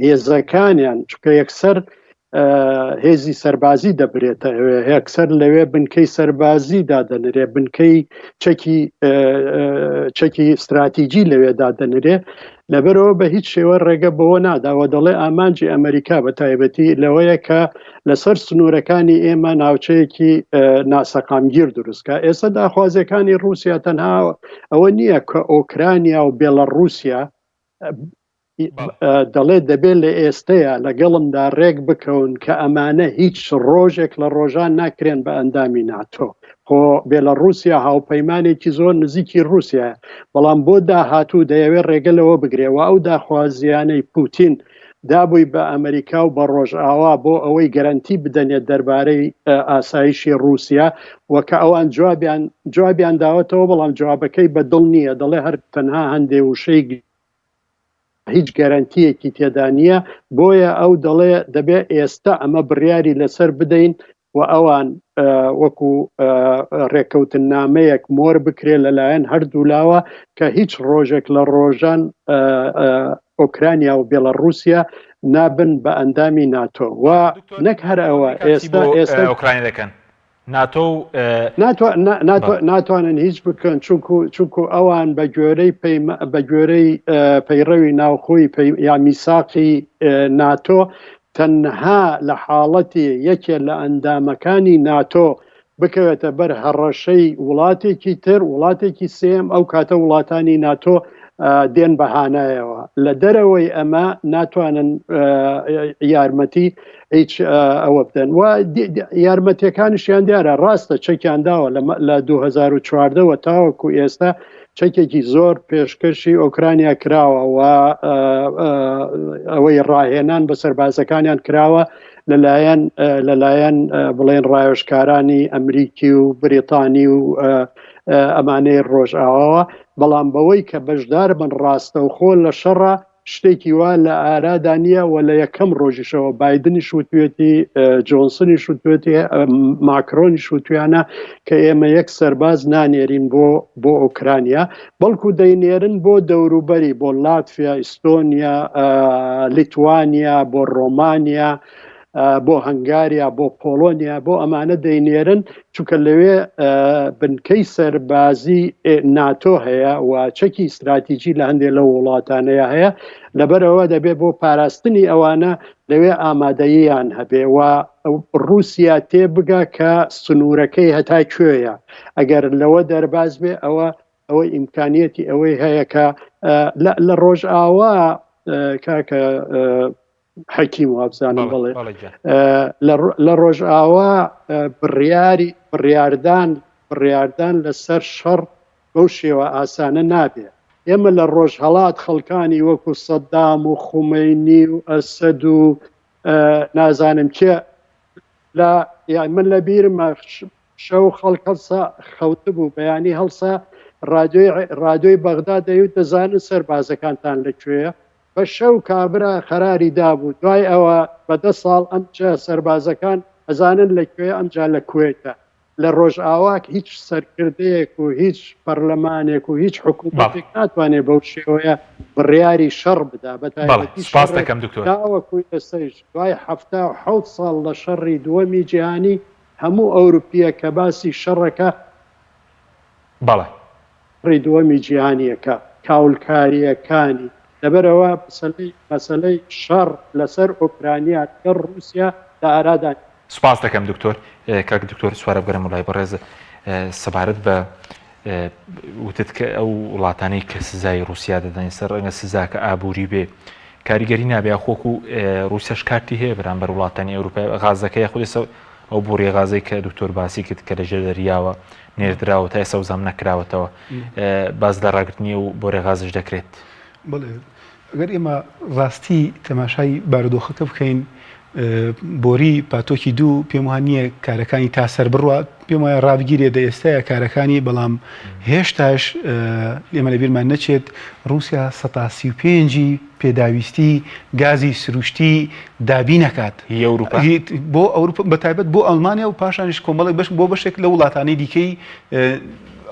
هێزەکانیان چکە یەکسەر هێزی سەربازی دەبرێتە ئەوێ یەکسەر لەوێ بنکەی سەربازی دادەنرێ بنکەی چەکی چەکی استراتیجی لەوێ دادەنرێ لەبەرەوە بە هیچ شێوە ڕێگە بەوە ناداوە دەڵێ ئامانجی ئەمریکا بە تایبەتی لەوەیە کە لەسەر سنوورەکانی ئێمە ناوچەیەکی ناسەقامگیر دروستکە ئێستا داخوازیەکانی رووسیا تەنها ئەوە نییە کە ئۆکرانیا و بێڵە رووسیا دەڵێت دەبێت لە ئێستەیە لەگەڵمدا ڕێک بکەون کە ئەمانە هیچ ڕۆژێک لە ڕۆژان ناکرێن بە ئەندامی ناتۆ. خۆ بێلاڕووسیا هاوپەیمانێکی زۆر نزیکی ڕووسیایە، بەڵام بۆ داهاتوو دەیەوێت ڕێگە لەوە بگرێ و ئەو داخوازییانەی پوتین دابووی بە ئەمریکا و بە ڕۆژئاوا بۆ ئەوەی گەرەنتی بدەنێت دەربارەی ئاسایشی ڕووسیا و کە ئەوان جوابیان جوابیان داوەتەوە بەڵام جوابەکەی بە دڵ نییە دەڵێ هەر تەنها هەندێ وشەی هیچ گەرەنتیەکی تێدا نییە، بۆیە ئەو دەڵێ دەبێ ئێستا ئەمە بڕیاری لەسەر بدەین و ئەوان وەکو ڕێککەوتننامەیەک مۆر بکرێت لەلایەن هەردوولاوە کە هیچ ڕۆژێک لە ڕۆژان ئۆکرانیا و بێڵەڕووسیا نابن بە ئەندامی ناتۆ و نەک هەر ئەوە ئێستا ئێستا ئۆکرانیا دەکەن ناتۆ و ناتوانن هیچ بکەن چونکو چونکو ئەوان بە گوێرەی بە گوێرەی پەیڕەوی ناوخۆی یا میساقی ناتۆ تەنها لە حاڵەتی یەکێ لە ئەندامەکانی ناتۆ بکەوێتە بەر هەڕەشەی وڵاتێکی تر وڵاتێکی سێم ئەو کاتە وڵاتانی ناتۆ دێن بە هانایەوە لە دەرەوەی ئەمە ناتوانن یارمەتی هیچ ئەوە بدەن و یارمەتیەکانیشیان دیارە ڕاستە چەکیان داوە لە 2014ەوە تاوەکو ئێستا چەکێکی زۆر پێشکەشی ئۆکرانیا کراوە و ئەوەی ڕاهێنان بە سەربازەکانیان کراوە لەلایەن لەلایەن بڵێن ڕاوێژکارانی ئەمریکی و بریتانی و ئەمانەی ڕۆژئاواوە بەڵام بەوەی کە بەشدار بن ڕاستەوخۆ لە شەڕە شتێکی وا لە ئارادا نییە و لە یەکەم ڕۆژیشەوە بایدنیش وتوێتی جۆنسنیش وتوێتی ماکرۆنیش وتویانە کە ئێمە یەک سەرباز نانێرین بۆ بۆ ئۆکرانیا بەڵکو دەینێرن بۆ دەوروبەری بۆ لاتفیا ئیستۆنیا لیتوانیا بۆ ڕۆمانیا بۆ هەنگاریا بۆ پۆڵۆنیا بۆ ئەمانە دەینێرن چونکە لەوێ بنکەی سەربازی ناتۆ هەیە و چەکی استراتیجی لە هەندێک لەو وڵاتانەیە هەیە لەبەرەوە دەبێت بۆ پاراستنی ئەوانە لەوێ ئامادەییان هەبێ و رووسیا تێبگا کە سنوورەکەی هەتا کوێیە ئەگەر لەوە دەرباز بێ ئەوە ئەوەی ئیمکانیەتی ئەوەی هەیە کە لە ڕۆژئاوا کاکە حەکیم وابزانم بڵێ لە ڕۆژئاوا بڕیاری بڕیاردان بڕیاردان لەسەر شەڕ بەو شێوە ئاسانە نابێ ئێمە لە ڕۆژهەڵات خەڵکانی وەکو سەدام و خومەینی و ئەسەد و نازانم کێ لە من لە بیرمە شەو خەڵک هەڵسا خەوتبوو بەیانی هەڵسا ڕادیۆی ڕادیۆی بەغدا دەیوت دەزانن سەربازەکانتان لە کوێیە بە شەو کابرا قەراری دابوو دوای ئەوە بە دە ساڵ ئەمجا سەربازەکان ئەزانن لە کوێیە ئەمجا لە کوێتە لە ڕۆژئاوا هیچ سەرکردەیەک و هیچ پەرلەمانێک و هیچ حکوومەتێک ناتوانێت بەو شێوەیە بڕیاری شەڕ بدا بە تایبەتی سپاس دەکەم دکتۆر تاوەکو ئێستەیش دوای 77 ساڵ لە شەڕی دووەمی جیهانی هەموو ئەوروپییە کە باسی شەڕەکە بەڵێ. شەڕی دووەمی جیهانییەکە، کاولکارییەکانی، لەبەرئەوە مەسەلەی مەسەلەی شەڕ لەسەر ئۆکرانیا لەگەڵ ڕووسیا لە ئارادا نییە. سوپاس دەکەم دکتۆر. کاک دکتۆر سوارە بگەرم لای بەڕێز سەبارەت بە وتت کە ئەو وڵاتانەی کە سزای ڕووسیا دەدەن سەر ڕەنگە سزاکە ئابووری بێ کاریگەری نابێ خۆک و ڕووسیاش کارتی هەیە بەرامبەر وڵاتانی ئەوروپای غازەکە یاخود ئێستا ئەو بۆڕیە غازەی کە دکتۆر باسی کرد کە لەژێر دەریاوە نێردراوە تا ئێستا وزام نەکراوەتەوە باس لە ڕاگرتنی و بۆرێ غازش دەکرێت. بەڵێ ئەگەر ئێمە ڕاستی تەماشای بارودۆخەکە بکەین. بۆری پاتۆکی دوو پێم وان نییە کارەکانی تا سەر بڕوا پێم وایە ڕابگیرێ دە ئێستاە کارەکانی بەڵام هێشتاش ئێمە لەبیرمان نەچێت ڕووسیا سەتا 35ی پێداویستی گازی سروشتی دابین ئەکات هی ئەوروپا بۆ ئەوروپا بە تایبەت بۆ ئەڵمانیا و پاشانیش کۆمەڵێک بەش بۆ بەشێک لە وڵاتانی دیکەی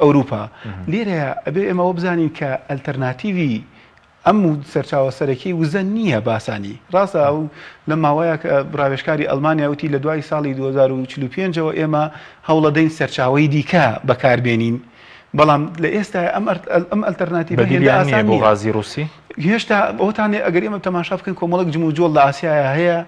ئەوروپا لێرەیە ئەبێ ئێمەوە بزانین کە ئەلتەرناتیوی ئەم سەرچاوە سەرەکی وزە نییە باسانی ڕاستە ئەو لە ماوەیە ڕاوێژکاری ئەڵمانیا وتی لە دوای ساڵی 2045ەوە ئێمە هەوڵەدەین سەرچاوەی دیکە بەکاربێنین بەڵام لە ئێستا ئەم ئەم ئەلتەرناتیڤە هێندە بەدیلیان نییە ئاسان بۆ نییە. غازی ڕووسی؟ هێشتا ئەوەتان ئەگەر ئێمە تەماشا بکەین کۆمەڵێک جموجۆڵ لە ئاسیایا هەیە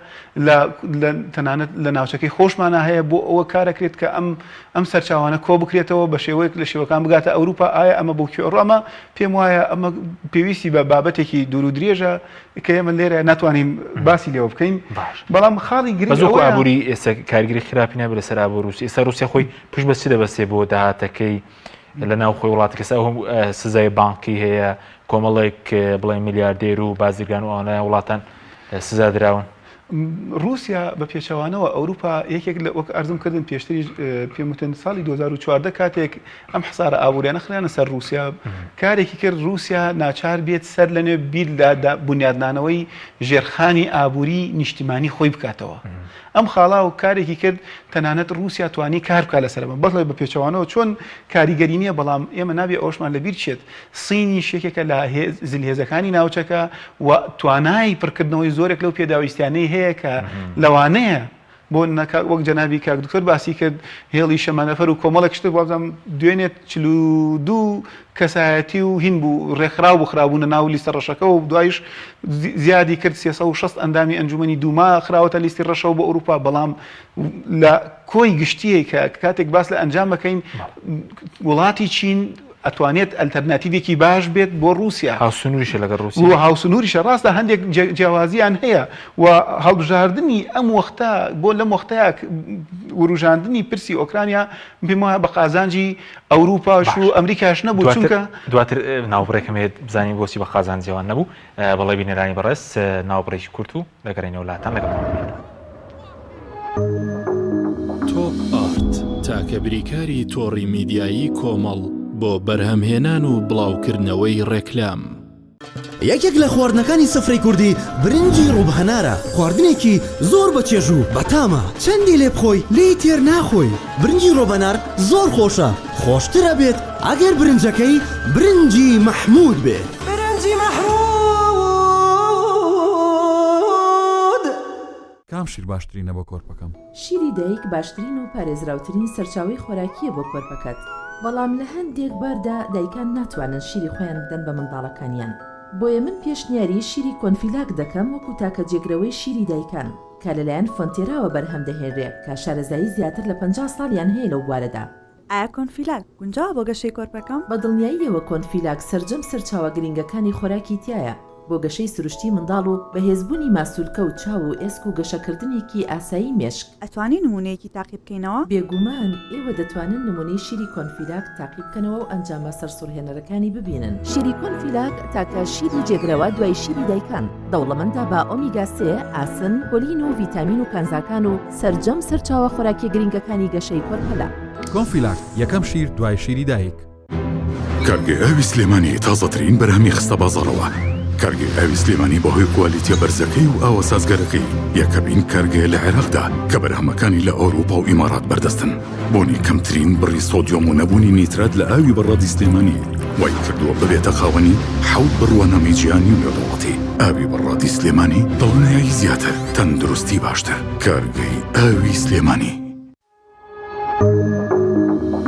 لە لە تەنانەت لە ناوچەکەی خۆشمانا هەیە بۆ ئەوە کارەکرێت کە ئەم ئەم سەرچاوانە کۆ بکرێتەوە بە شێوەیەک لە شێوەکان بگاتە ئەوروپا ئایا ئەمە بۆ کوێ ئەڕوا ئەمە پێم وایە ئەمە پێویستی بە بابەتێکی دوور و درێژە کە ئێمە لێرە ناتوانین باسی لێوە بکەین باش بەڵام خاڵی گرنگ بەس وەکو ئەوەیە ئابووری ئێستا کارگری خراپی نابێت لەسەر ئابووری ڕووسی ئێستا ڕووسیا خۆی پشت بە چ دەبەستێ بۆ داهاتەکەی لە ناو خۆی وڵاتەکە ئەو سزای بانقی هەیە کۆمەڵێک بڵێ میلیاردێر و بازرگان و ئەوانە وڵاتان سزا دراون. رووسیا بە پێچەوانەوە ئەوروپا یەکێک لە وەک ئەرزم کردن پێشتریش پێم وتن ساڵی 2014 کاتێک ئەم حسارە ئابووریانە خرانە سەر رووسیا کارێکی کرد رووسیا ناچار بێت سەر لە نوێ بیر لە بونیادنانەوەی ژێرخانی ئابووری نیشتیمانی خۆی بکاتەوە. ئەم خاڵە و کارێکی کرد تەنانەت ڕووسیا توانی کار بکات لەسەر ئەمە، بەڵێ بە پێچەوانەوە چۆن کاریگەری نییە، بەڵام ئێمە نابێ ئەوەشمان لەبیر بچێت سینیش یەکێکە لە زلهێزەکانی ناوچەکە و توانای پڕکردنەوەی زۆرێک لەو پێداویستیانەی هەیە کە لەوانەیە بۆ نمونە وەک جەنابی کاک دکتۆر باسی کرد هێڵی شەمەنەفەر و کۆمەڵێک شت وابزانم دوێنێ 42 کەسایەتی و هین بوو ڕێکخراو بوو خرابوونە ناو لیستە ڕەشەکەوە و دوایش زیادی کرد 360 ئەندامی ئەنجومەنی دوما خراوەتە لیستی ڕەشەوە بۆ ئەوروپا بەڵام لە کۆی گشتیی کە کاتێک باس لە ئەنجام بکەین وڵاتی چین ئەتوانێت ئەلتەرناتیڤێکی باش بێت بۆ ڕووسیا هاوسنووریشە لەگەڵ ڕووسیا و هاوسنووریشە ڕاستە هەندێک جیاوازیان هەیە و هەڵبژاردنی ئەم وەختە بۆ لەم وەختەیە وروژاندنی پرسی ئۆکرانیا پێم وایە بە قازانجی ئەوروپاش و ئەمریکاش نەبوو چونکە. دواتر ناوبڕێکم هەیە بزانین بۆچی بە قازانجی ئەوان نەبوو. بەڵێ بینەرانی بەڕێز ناوبڕێکی کورت و دەگەڕێینەوە لاتان لەگەڵمان بمێنن. تۆپ ئارت تاکە بریکاری تۆڕی میدیایی کۆمەڵ بۆ بەرهەمهێنان و بڵاوکردنەوەی ڕێکلام. یەکێک لە خواردنەکانی سفرەی کوردی برنجی ڕووب هەنارە، خواردنێکی زۆر بە چێژ و بەتامە، چەندی لێ بخۆی لێی تێر ناخۆی، برنجی ڕۆبەنار زۆر خۆشە، خۆشتر ئەبێت ئەگەر برنجەکەی برنجی مەحمود بێت. برنجی مەحمود. کام شیر باشترینە بۆ کۆرپەکەم؟ شیری دایک باشترین و پارێزراوترین سەرچاوەی خۆراکییە بۆ کۆرپەکەت، بەڵام لە هەندێک باردا دایکان ناتوانن شیری خۆیان بدەن بە منداڵەکانیان، بۆیە من پێشنیاری شیری کۆنفیلاک دەکەم وەکو تاکە جێگرەوەی شیری دایکان کە لەلایەن فۆنتێراوە بەرهەم دەهێنرێ کە شارەزایی زیاتر لە 50 ساڵیان هەیە لەو بوارەدا. ئایا کۆنفیلاک گونجاوە بۆ گەشەی کۆرپەکەم؟ بە دڵنیاییەوە کۆنفیلاک سەرجەم سەرچاوە گرنگەکانی خۆراکی تیایە بۆ گەشەی سروشتی منداڵ و بەهێزبوونی ماسولکە و چاو و ئێسک و گەشەکردنێکی ئاسایی مێشک. ئەتوانی نموونەیەکی تاقی بکەینەوە؟ بێگومان ئێوە دەتوانن نموونەی شیری کۆنفیلاک تاقی بکەنەوە و ئەنجامە سەرسوڕهێنەرەکانی ببینن. شیری کۆنفیلاک تاکە شیری جێگرەوە دوای شیری دایکان، دەوڵەمەندە بە ئۆمیگا سێ، ئاسن، کۆلین و ڤیتامین و کانزاکان و سەرجەم سەرچاوە خۆراکیە گرنگەکانی گەشەی کۆرپەلە. کۆنفیلاک یەکەم شیر دوای شیری دایک. کارگەی ئاوی سلێمانی تازەترین بەرهەمی خستە بازاڕەوە. کارگەی ئاوی سلێمانی بەهۆی کوالیتیە بەرزەکەی و ئاوە سازگارەکەی یەکەمین کارگەیە لە عێراقدا کە بەرهەمەکانی لە ئەوروپا و ئیمارات بەردەستن. بوونی کەمترین بڕی سۆدیۆم و نەبوونی نیترات لە ئاوی بەڕادی سلێمانی وای کردووە ببێتە خاوەنی حەوت بڕوانامەی جیهانی و نێودەوڵەتی. ئاوی بەڕادی سلێمانی دڵنیایی زیاتر، تەندروستی باشتر. کارگەی ئاوی سلێمانی.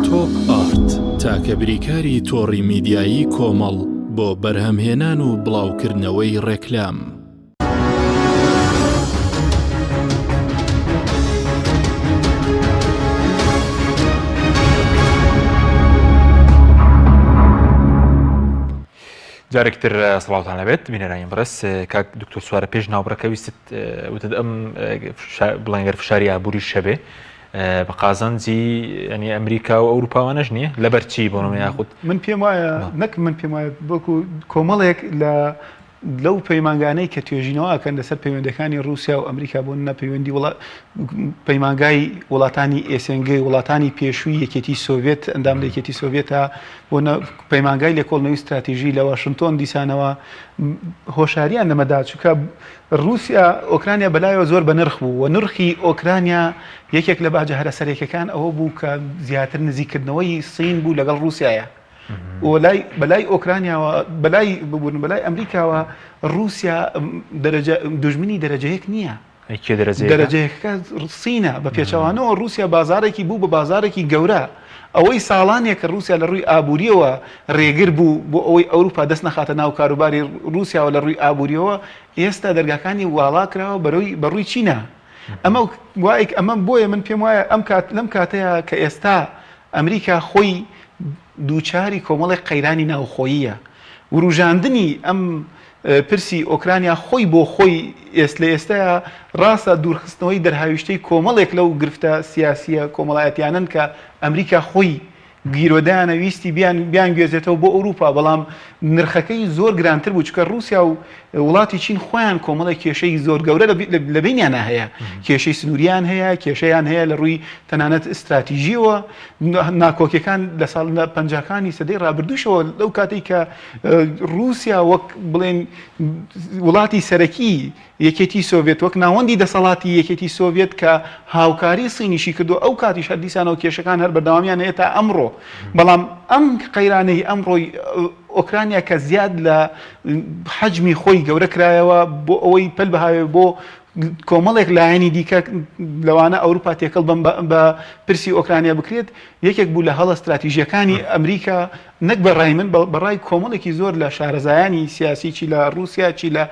تۆپ ئارت تاکە بریکاری تۆڕی میدیایی کۆمەڵ بۆ بەرهەمهێنان و بڵاوکردنەوەی ڕێکلام. جارێکی تر سڵاوتان لەبێت بینەرانی بەڕێز کاک دکتۆر سوارە پێش ناوبڕەکە ویستت وتت ئەم بڵێنگەر فشاری ئابووری شەبێ بە قازانجی ئەنی ئەمریکا و ئەوروپاوانەش نییە لەبەر چی بۆ نمە یاخود من پێم وایە نەک من پێم وایە بەڵکو کۆمەڵێک لە. لەو پەیمانگانەی کە توێژینەوە ئەکەن لەسەر پەیوەندەکانی ڕووسیا و ئەمریکا بۆ نە پەیوەندی وڵا پەیمانگای وڵاتانی ئێسێنگەی وڵاتانی پێشووی یەکێتی سۆڤێت ئەندام لە یەکێتی سۆڤێتە بۆ نە پەیمانگای لێکۆڵنەوەی ستراتیژی لە واشنتۆن دیسانەوە هۆشاریان لەمەدا چونکە ڕووسیا ئۆکرانیا بەلایەوە زۆر بەنرخ بوو و نرخی ئۆکرانیا یەکێک لە باجە هەرە سەرەکیەکان ئەوە بوو کە زیاتر نزیککردنەوەی سین بوو لەگەڵ ڕووسیایە و لای بەلای ئۆکرانیاوە بەلای ببورن بەلای ئەمریکاوە ڕووسیا دەرەجە دوژمنی دەرەجە یەک نییە. ئەی کێ دەرەجە یەکە؟ دەرەجە یەکەکە سینە، بە پێچەوانەوە ڕووسیا بازاڕێکی بوو بە بازاڕێکی گەورە. ئەوەی ساڵانێکە ڕووسیا لە ڕووی ئابوورییەوە ڕێگر بوو بۆ ئەوەی ئەوروپا دەست نەخاتە ناو کاروباری ڕووسیاوە لە ڕووی ئابوورییەوە، ئێستا دەرگاکانی واڵا کراوە بەرەوی بە ڕووی چینە. ئەمە وایک ئەمە بۆیە من پێم وایە ئەم کات لەم کاتەیە کە ئێستا ئەمریکا خۆی دووچاری کۆمەڵێک قەیرانی ناوخۆییە، وروژاندنی ئەم پرسی ئۆکرانیا خۆی بۆ خۆی ئێست لە ئێستایا ڕاستە دوورخستنەوەی دەرهاویشتەی کۆمەڵێک لەو گرفتە سیاسییە کۆمەڵایەتیانەن کە ئەمریکا خۆی گیرۆدەیانە ویستی بیان بیانگوێزێتەوە بۆ ئەوروپا بەڵام نرخەکەی زۆر گرانتر بوو چونکە ڕووسیا و وڵاتی چین خۆیان کۆمەڵێک کێشەی زۆر گەورە لە بینیانە هەیە کێشەی سنووریان هەیە کێشەیان هەیە لە ڕووی تەنانەت استراتیژیەوە ناکۆکیەکان لە ساڵ پەنجاکانی سەدەی ڕابردووشەوە لەو کاتێک کە ڕووسیا وەک بڵێن وڵاتی سەرەکی یەکێتی سۆڤێت وەک ناوەندی دەسەڵاتی یەکێتی سۆڤێت کە هاوکاری سینیشی کردو ئەو کاتیش هەر دیسانەوە کێشەکان هەر بەردەوامیان هەیە تا ئەمڕۆ بەڵام ئەم قەیرانەی ئەمڕۆی ئۆکرانیا کە زیاد لە حەجمی خۆی گەورە کرایەوە بۆ ئەوەی پەل بهاوێ بۆ کۆمەڵێک لایەنی دیکە لەوانە ئەوروپا تێکەڵ بەم بە پرسی ئۆکرانیا بکرێت یەکێک بوو لە هەڵە ستراتیژیەکانی ئەمریکا نەک بە ڕای من بە ڕای کۆمەڵێکی زۆر لە شارەزایانی سیاسی چی لە ڕووسیا چی لە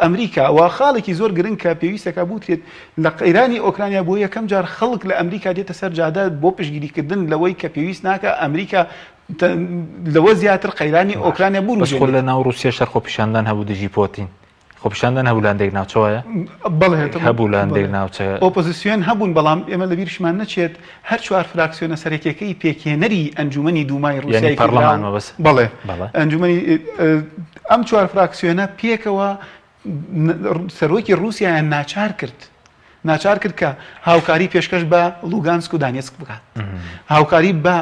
ئەمریکا و خاڵێکی زۆر گرنگ کە پێویستەکە بوترێت لە قەیرانی ئۆکرانیا بۆ یەکەم جار خەڵک لە ئەمریکا دێتە سەر جادە بۆ پشتگیریکردن لەوەی کە پێویست ناکە ئەمریکا لەوە زیاتر قەیرانی ئۆکرانیا بوروژێنێت. بەس خۆ لە ناو ڕووسیاش هەر خۆپیشاندان هەبوو دژی پۆتین. خۆپیشاندان هەبوو لە هەندێک ناوچە وایە؟ بەڵێ هەبوو لە هەندێک ناوچە. ئۆپۆزیسیۆن هەبوون، بەڵام ئێمە لەبیرشمان نەچێت هەر چوار فراکسیۆنە سەرەکیەکەی پێکهێنەری ئەنجومەنی دومای ڕووسیای یانی پەڕلەمان مەبەست؟ بەڵێ ئەنجومەنی ئەم چوار فراکسیۆنە پێکەوە سەرۆکی ڕووسیایان ناچار کرد ناچار کرد کە هاوکاری پێشکەش بە لوگانسک و دانێسک بکات هاوکاری بە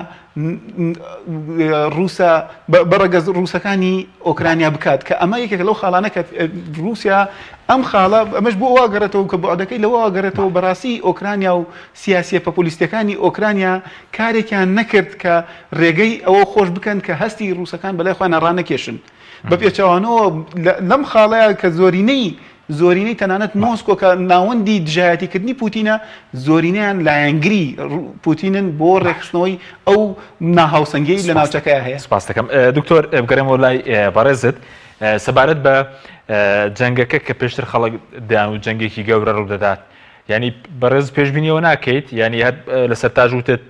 ڕووسە بە ڕەگەز ڕووسەکانی ئۆکرانیا بکات کە ئەمە یەکێک لەو خاڵانە کە رووسیا ئەم خاڵە ئەمەش بۆ وا گەڕێتەوە کە بەعدەکەی لەوە گەڕێتەوە بەڕاستی ئۆکرانیا و سیاسیە پۆپۆلیستەکانی ئۆکرانیا کارێکیان نەکرد کە ڕێگەی ئەوە خۆش بکەن کە هەستی ڕووسەکان بەلای خۆیان ڕانەکێشن بە پێچەوانەوە لەم خاڵەیە کە زۆرینەی زۆرینەی تەنانەت مۆسکۆ کە ناوەندی دژایەتیکردنی پوتینە، زۆرینەیان لایەنگری پوتینن بۆ ڕێکخستنەوەی ئەو ناهاوسەنگیەی لە ناوچەکەیا هەیە. سپاست دەکەم دکتۆر، بگەڕێمەوە لای بەڕێزت سەبارەت بە جەنگەکە کە پێشتر خەڵک دەیان و جەنگێکی گەورە ڕوودەدات یعنی بەڕێز پێشبینی ئەوە ناکەیت یعنی هەر لەسەر تاژ وتت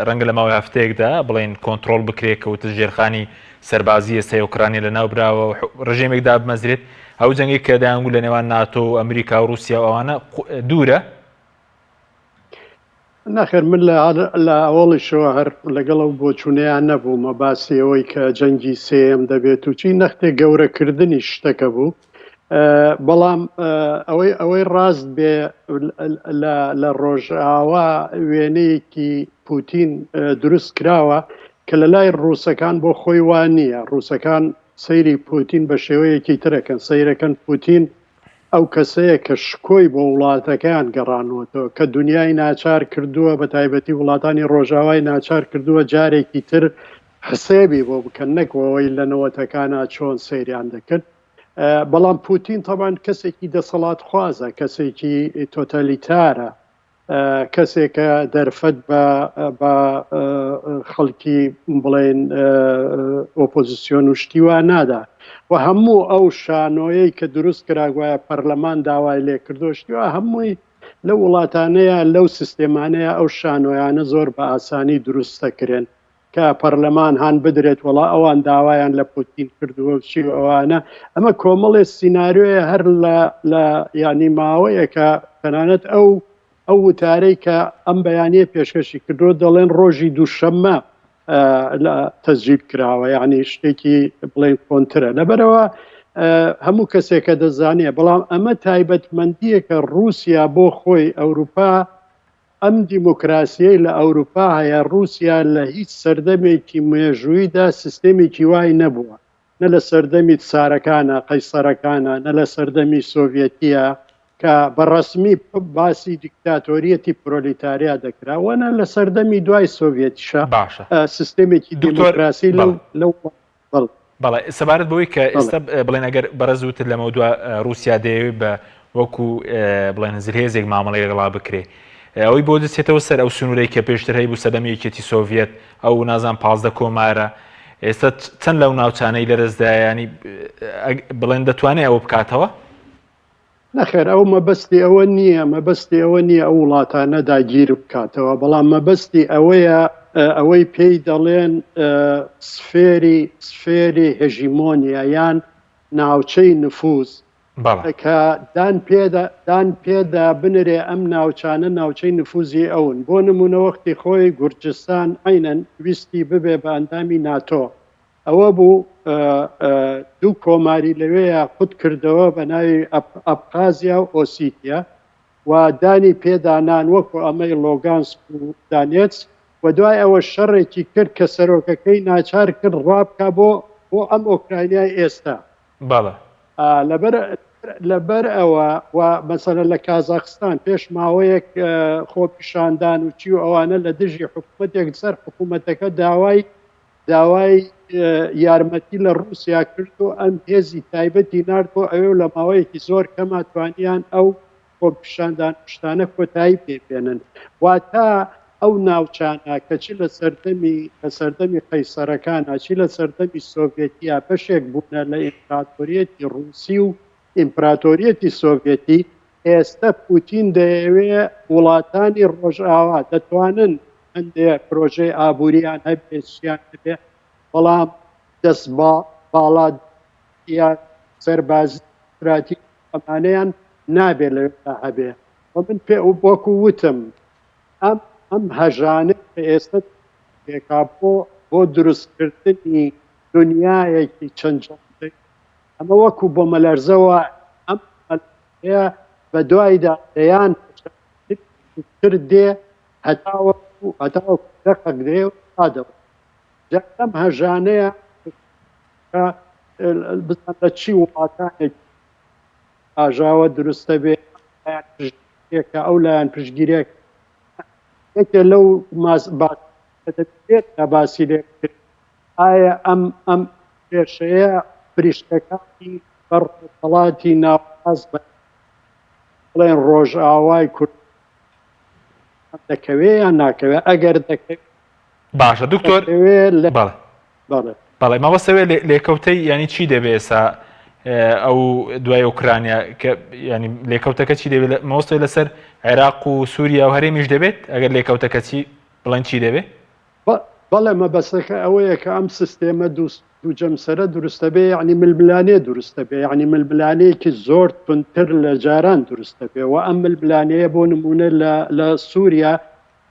ڕەنگە لە ماوەی هەفتەیەکدا بڵێن کۆنترۆڵ بکرێت کە وتت ژێرخانی سەربازی ئێستای ئۆکرانیا لەناو براوە و ڕژێمێک دابمەزرێت ئەو جەنگێک کە دەیانگوت لە نێوان ناتۆ و ئەمریکا و رووسیا و ئەوانە دوورە؟ نەخێر من لە ئەوەڵیشەوە هەر لەگەڵ ئەو بۆچوونەیان نەبوومە باسی ئەوەی کە جەنگی سێیەم دەبێت و چی نەختێک گەورەکردنی شتەکە بوو بەڵام ئەوەی ئەوەی ڕاست بێ لە ڕۆژئاوا وێنەیەکی پوتین دروست کراوە کە لە لای ڕووسەکان بۆ خۆی وا نییە ڕووسەکان سەیری پوتین بە شێوەیەکی ترەکەن، سەیرەکەن پوتین ئەو کەسەیە کە شکۆی بۆ وڵاتەکەیان گەڕانووەتەوە، کە دونیای ناچار کردووە، بە تایبەتی وڵاتانی ڕۆژاوای ناچار کردووە جارێکی تر حسێبی بۆ بکەن، نەک ئەوەی لە نەوەتەکانا چۆن سەیریان دەکرد. بەڵام پوتین تەبعەن کەسێکی دەسەڵاتخوازە، کەسێکی تۆتالیتارە، کەسێکە دەرفەت بە بە خەڵکی بڵێن ئۆپۆزیسیۆن و شتی وا نادا و هەموو ئەو شانۆیەی کە دروست کرا گوایە پەرلەمان داوای لێ کردو شتی وا هەمووی لەو وڵاتانەیە لەو سیستێمانەیە ئەو شانۆیانە زۆر بە ئاسانی دروست دەکرێن کە پەرلەمان هان بدرێت وەڵا ئەوان داوایان لە پوتین کردووە و چی و ئەوانە ئەمە کۆمەڵێ سیناریۆیە هەر لە لە یعنی ماوەیەکە تەنانەت ئەو ئەو وتارەی کە ئەم بەیانیە پێشکەشی کردووە دەڵێن ڕۆژی دووشەممە لە تەسجیل کراوە یعنی شتێکی بڵێن کۆنترە لەبەرەوە. هەموو کەسێکە دەزانێ، بەڵام ئەمە تایبەتمەندییەکە ڕووسیا بۆ خۆی ئەوروپا ئەم دیموکراسیەی لە ئەوروپا هەیە ڕووسیا لە هیچ سەردەمێکی مێژوویدا سیستێمێکی وای نەبووە نە لە سەردەمی تسارەکانە، قەیسەرەکانە، نە لە سەردەمی سۆڤیەتیە کە بە ڕەسمی باسی دیکتاتۆریەتی پرۆلیتاریا دەکرا و نە لە سەردەمی دوای سۆڤیەتیشا باشە سیستێمێکی دکتۆر دیموکراسی لەو بەڵێ. لەو بەڵێ. بەڵێ سەبارەت بەوەی کە بەڵێ. ئێستا بڵێن ئەگەر بەڕێز وتت لەمەودوا ڕووسیا دەیەوێت بە وەکو بڵێن زلهێزێک مامەڵەی لەگەڵا بکرێ ئەوەی بۆ دەچێتەوە سەر ئەو سنوورەی کە پێشتر هەیبوو سەردەمی یەکێتی سۆڤیەت ئەو نازان 15 کۆمارە ئێستا چەند لەو ناوچانەی لەدەستدایە ینی بڵێن دەتوانێت ئەوە بکاتەوە؟ نەخێر ئەو مەبەستی ئەوە نییە، مەبەستی ئەوە نییە ئەو وڵاتانە داگیر بکاتەوە، بەڵام مەبەستی ئەوەیە ئەوەی پێی دەڵێن سفێری سفێری هێژیمۆنیا یان ناوچەی نفوز بەڵێ. کە دان پێدا دان پێدا بنرێ ئەم ناوچانە ناوچەی نفوزی ئەون، بۆ نموونە وەختی خۆی گورجستان عەینەن ویستی ببێ بە ئەندامی ناتۆ، ئەوە بوو دوو کۆماری لەوێیا قوت کردەوە بە ناوی ئەبخازیا و ئۆسیتیا و دانی پێدا نان وەکو ئەمەی لۆگانسک و دانێتسک و دوای ئەوە شەڕێکی کرد کە سەرۆکەکەی ناچار کرد ڕابکا بۆ بۆ ئەم ئۆکراینیای ئێستا. بەڵێ. لەبەر لەبەر ئەوە و مەسەلەن لە کازاخستان پێش ماوەیەک خۆپیشاندان و چی و ئەوانە لە دژی حکوومەتێک سەر حکوومەتەکە داوای داوای یارمەتی لە ڕووسیا کرد و ئەم هێزی تایبەتی نارد بۆ ئەوێ و لە ماوەیەکی زۆر کەما توانیان ئەو خۆپیشاندان و شتانە کۆتایی پێ بێنن. واتە ئەو ناوچانە کە چ لە سەردەمی لە سەردەمی قەیسەرەکانا چی لە سەردەمی سۆڤێتیا بەشێک بوونە لە ئیمپراتۆریەتی ڕووسی و ئیمپراتۆریەتی سۆڤێتی، ئێستە پوتین دەیەوێ وڵاتانی ڕۆژئاوا دەتوانن هەندێ پرۆژەی ئابووریان هەبێ چیان هەبێ بەڵام دەست باڵا یان سەربازی ستراتیژ ئەمانەیان نابێ لەوێدا هەبێ و من پێ وەکو وتم ئەم ئەم هەژانەی کە ئێستە پێکا بۆ بۆ دروستکردنی دنیایەکی چەند جەمسەری ئەمە وەکو بۆمەلەرزە وایە، ئەم بۆمەلەرزەیە بەدوایدا دەیان تر دێ هەتاوەکو هەتاوەکو دەقەک دێ و ڕادەوەستێ. جا لەم هەژانەیە کە بزان لە چی وڵاتانێک ئاژاوە دروست دەبێ، ئەم لایەن پشتگیریەکە ئەو لایەن پشتگیریەکە یەکێ لەو ماس باس کە دەبێت باسی لێ بکرێت ئایا ئەم ئەم کێشەیە فریشتەکانی بەر ڕۆژهەڵاتی ناوەڕاست بە بڵێن ڕۆژئاوای کوردستان دەکەوێ یان ناکەوێ؟ ئەگەر دەکەوێ باشە دکتۆر دەکەوێ لە بەڵێ بەڵێ. بەڵێ مامۆستا لێکەوتەی یانی چی دەبێ ئێستا ئەو دوای ئۆکرانیا کە ینی لێکەوتەکە چی دەبێت مامۆستا لەسەر عێراق و سووریا و هەرێمیش دەبێت ئەگەر لێکەوتەکە چی بڵێن چی دەبێت؟ بەڵێ مەبەستەکە ئەوەیە کە ئەم سیستێمە دوو جەمسەرە دروستەبێ یەعنی ململانێ دروستەبێ یەعنی ململانێیەکی زۆر توندتر لە جاران دروستەبێ و ئەم ململانێیە بۆ نموونە لە لە سووریا